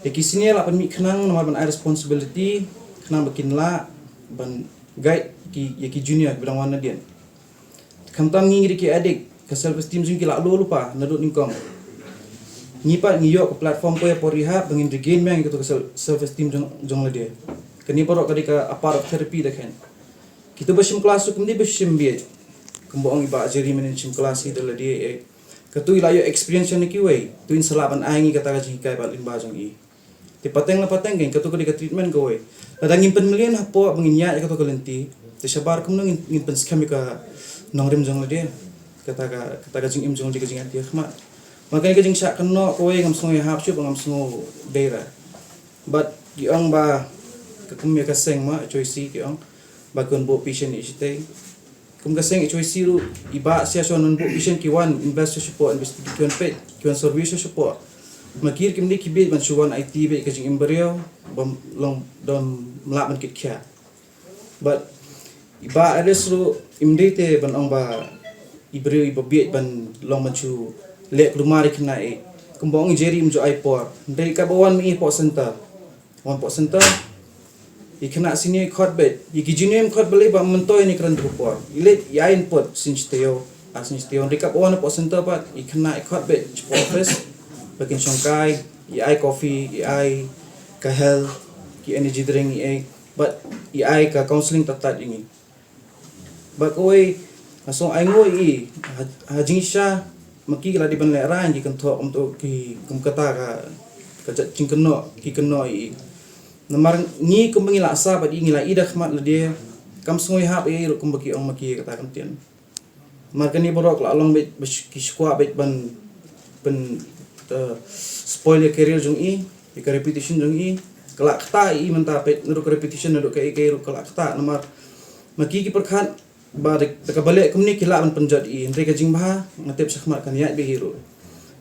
Ïa ki senior la pynmih khnang namar ban ai responsibility, khnang ba kin lah ban guide ki, ïa ki junior kiba dang wan nadien. Khamtam ngi, ngi dei ki addict, ka self esteem jong ngi ki la low lypa naduh nyngkong. Ngi pat ngi ïoh ka platform ko ïa por rehab ba ngin regain biang ïa kato ka self, self esteem jong, jong lade. Kane baroh ka dei ka a part of therapy da khein. Kito ba shim klas ruh kim dei ba shim bieit. Kumba ong i Bah Jerry, mynnin shim klas hi da lade, eh. Kato i la ïoh experience na kiwei. To in sa lah ban ai ngi kata ka jinghikai bad lyngba jong i. Te pateng la pateng kein, kato ka dei ka treatment kawei. Lada ngim pynmlien hapoh ba ngin ïaid ïa kato ka lynti, te shabar kumno ngin, ngin pynskhem ïa ka nongrim jong lade, kata ka, kata ka jingim jong lade, ka jingïaid ha khmat. Ma kane ka jingshah kynnoh kawei ngam sngew ïahap shuh bad ngam sngew dei ra. Bad ki ong ba ka kum ïa ka seng ma, H Y C ki ong ba kan buh patient ïa shatei. Kum ka seng H Y C ruh, i Bah Sia Shon, ban buh patient ki wan invest sha shapoh, investigate ki wan peit, ki wan survey sha shapoh. Ma ki ruh kim dei ki bieit ban shu wan aiti beit ka jingim briew, bym long, bym lah ban kit khia. But i Bah Aris ruh im dei te ban ong ba i briew iba bieit ban long ban shu leh kulmar ïa ki khynnah ïeit. Kumba ong i Jerry im ju ai por. Hynrei katba wan ma i hapoh center, wan hapoh center, i khynnah senior i khot beit, i ki junior im khot balei ba myntoi ne kren tu por. I leit i ai input sien sha taïew, ar sien sha taïew. Hynrei katba wan hapoh center pat, i khynnah i khot beit shapoh office ba kin shongkai, i ai coffee, i ai ka health, ki energy drink, i ai, bad i ai ka counselling tad tad ïa ngi. Bad kawei, nga sngew ainguh ïa i, ha, ha jingshisha ma ki la dei ban lehraiñ ki kynthoh kumto, ki kum kata ka, ka jait jingkynnoh ki kynnoh ïa i. Namar ngi kumba ngi la sah bad i, ngi la i da khmat lade, kam sngew ïahap ïa i ruh kumba ki ong ma ki kata ka ktien. Namar kane baroh ka la long beit ba sh-, ki shu kwah beit ban, ban, eh, spoil ïa ka career jong i, ïa ka reputation jong i. Ka la ktah ïa i mynta, peit naduh ka reputation, naduh kaei kaei ruh ka la ktah. Namar ma ki ki pyrkhat ba da, da kaba leh kumne ki lah ban pynjot ïa i, hynrei ka jingbha nga tip shakhmat kan ïaid beit hi ruh.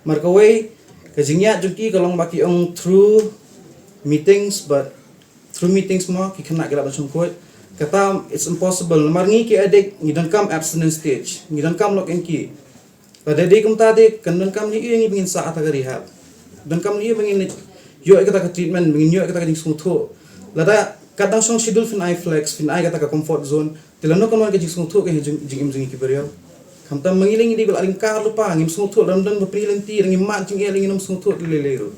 Namar kawei, ka jingïaid jong ki ka long ba ki ong through meetings, but through meetings mo ki khynnah ki lah ban shongkhuid. Kata it's impossible. Namar ngi ki addict ngi donkam abstinence stage, ngi donkam lock and key. Lada dei kumta te kan donkam lei ïa ngi ba ngin sah ha kata ka rehab. Donkam lei ïa ba ngin ïoh ïa kata ka treatment, ba ngin ïoh ïa kata ka jingsngewthuh. Lada kat dang shong schedule phin ai flex, phin ai kata ka comfort zone, te lano kan wan ka jingsngewthuh ka jing, jingim jong ngi ki briew. Khamtam ma ngi lei ngi dei ba la lyngkar lypa, ngim sngewthuh, lada don ba pynlynti, lada ngim mad jingeh lei ngin ym sngewthuh lei lei ruh.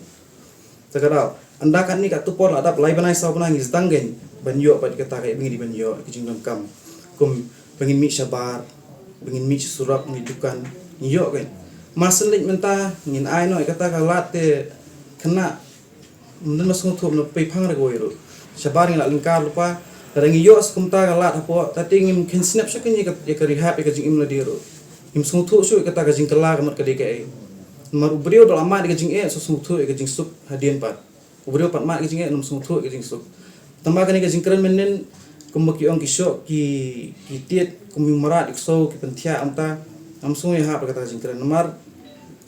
Te ka daw, ynda katne katto por la dap lai bnai saw bnai ngi sdang kein ban ïoh pat kata ka, ba ngi dei ban ïoh ka jingdonkam. Kum ba ngin mih shabar, ba ngin mih sha surok, mih dukan, ngi ïoh kein. Mar shen leit mynta ngin ai noh ïa kata ka lad te khynnah ym don ba sngewthuh, ym don pei phang re kawei ruh. Shabar ngi la lyngkar lypa, lada ngi ïoh sa kumta ka lad hapoh, ta te ngim khein snep shuh kein ïa ka, ïa ka rehab, ïa ka jingim lade ruh. Ngim sngewthuh shuh ïa kata ka jingkylla ka mut ka dei kaei. Namar u briew da la mad ïa ka jingeh, sa sngewthuh ïa ka jingsuk hadien pat. U briew pat mad ïa ka jingeh, ym sngewthuh ïa ka jingsuk. Tangba kane ka jingkren mynnin, kumba ki ong ki shoh ki, ki tied, kum u mrad, u ksew, ki pynthiah, kumta. Ngam sngew ïahap ïa kata ka jingkren. Namar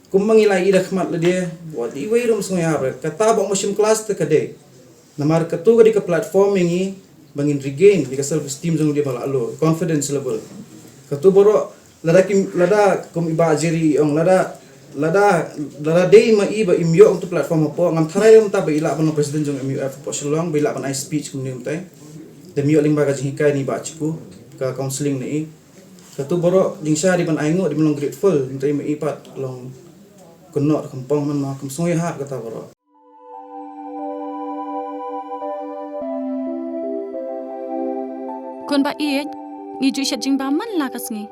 kumba ngi la i da khmat lade, wat iwei ruh ym sngew ïahap. Kata ba ym shim klas te ka dei. Namar kato ka dei ka platform ïa ngi ba ngin regain ïa ka self esteem jong ngi ba la low, confidence level. Kato baroh lada kim, lada kum i Bah Jerry i ong, lada, lada, lada dei ma i ba im ïoh kato platform hapoh, ngam tharai mynta ba i lah ban long president jong M U F hapoh Shillong, ba i lah ban ai speech kumne mynta. Da im ïoh lyngba ka jinghikai na i Bah Chiku, ka counselling na i. Kato baroh jingshisha dei ban ainguh, dei ban long grateful, mynta i ma i pat long kynnoh da kynpong man ma, kam sngew ïahap kata baroh. Khun ba ïeit, ngi ju shet jingbam man la ka sngi.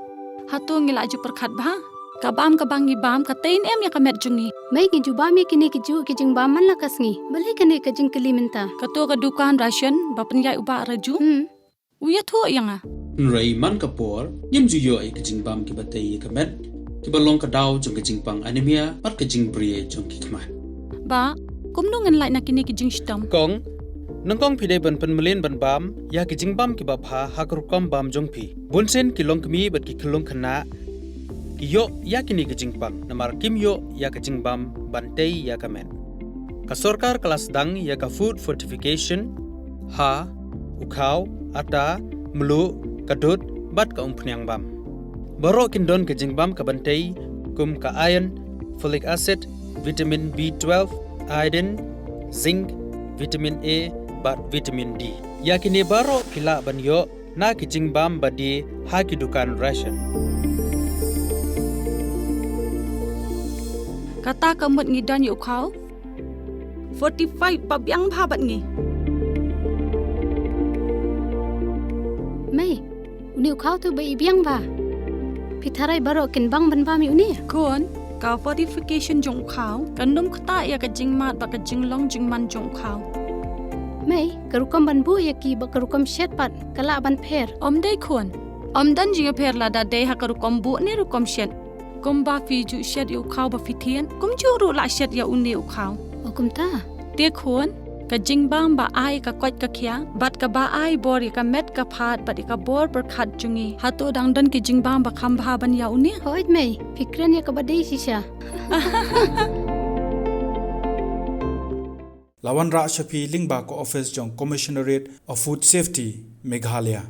Hato ngi la ju pyrkhat bha? Ka bam kaba ngi bam ka tei ne em ïa ka met jong ngi? Mei, ngi ju bam ïa kine ki ju ki jingbam man la ka sngi. Balei kane ka jingkylli mynta? Kato ka dukan ration ba pynïaid u Bah Raju. Hmm. U ïathuh ïa nga. Hynrei man ka por, ngim ju ïoh ïa ka jingbam kiba tei ïa ka met, kiba long ka daw jong ka jingpang anemia, bad ka jingbri jong ki khmat. Bah, kumno ngin lait na kine ki jingshitom? Kong, nyngkong phi dei ban pynmlien ban bam ïa ki jingbam kiba bha ha ka rukom bam jong phi. Bunsien ki longkmie bad ki khyllung khynnah ki ïoh ïa kine ki jingpang, namar kim ïoh ïa ka jingbam ban tei ïa ka met. Ka sorkar ka la sdang ïa ka food fortification ha u khaw, ata, mluh, ka dud, bad ka umphniang bam. Baroh kin don ka jingbam kaban tei, kum ka iron, folic acid, vitamin B twelve, iodine, zinc, vitamin A, bad vitamin D. Ïa kine baroh phi lah ban ïoh na ki jingbam ba die ha ki dukan ration. Kata ka mut ngi don ïa u khaw fortified ba biang bha bad ngi. Mei, une u khaw tu ba i biang bha. Phi tharai baroh kin bang ban bam ïa une? Khun, ka fortification jong u khaw kan ym ktah ïa ka jingmad bad ka jinglong jingman jong u khaw. Mei, ka rukom ban buh ïa ki bad ka rukom shet pat ka lah ban pher? Ym dei khun. Ym don jingpher lada dei ha ka rukom buh ne rukom shet. Kumba phi ju shet ïa u khaw ba phi thied, kumjuh ruh lah shet ïa une u khaw. O kumta? Te khun, ka jingbam ba ai ka koit ka khiah, bad kaba ai bor ïa ka met ka phad, bad ïa ka bor pyrkhat jong ngi. Hato dang don ki jingbam ba kham bha ban ïa une? Hooid mei, phi kren ïa kaba dei shisha. La wanrah sha phi lyngba ka office jong Commissionerate of Food Safety, Meghalaya.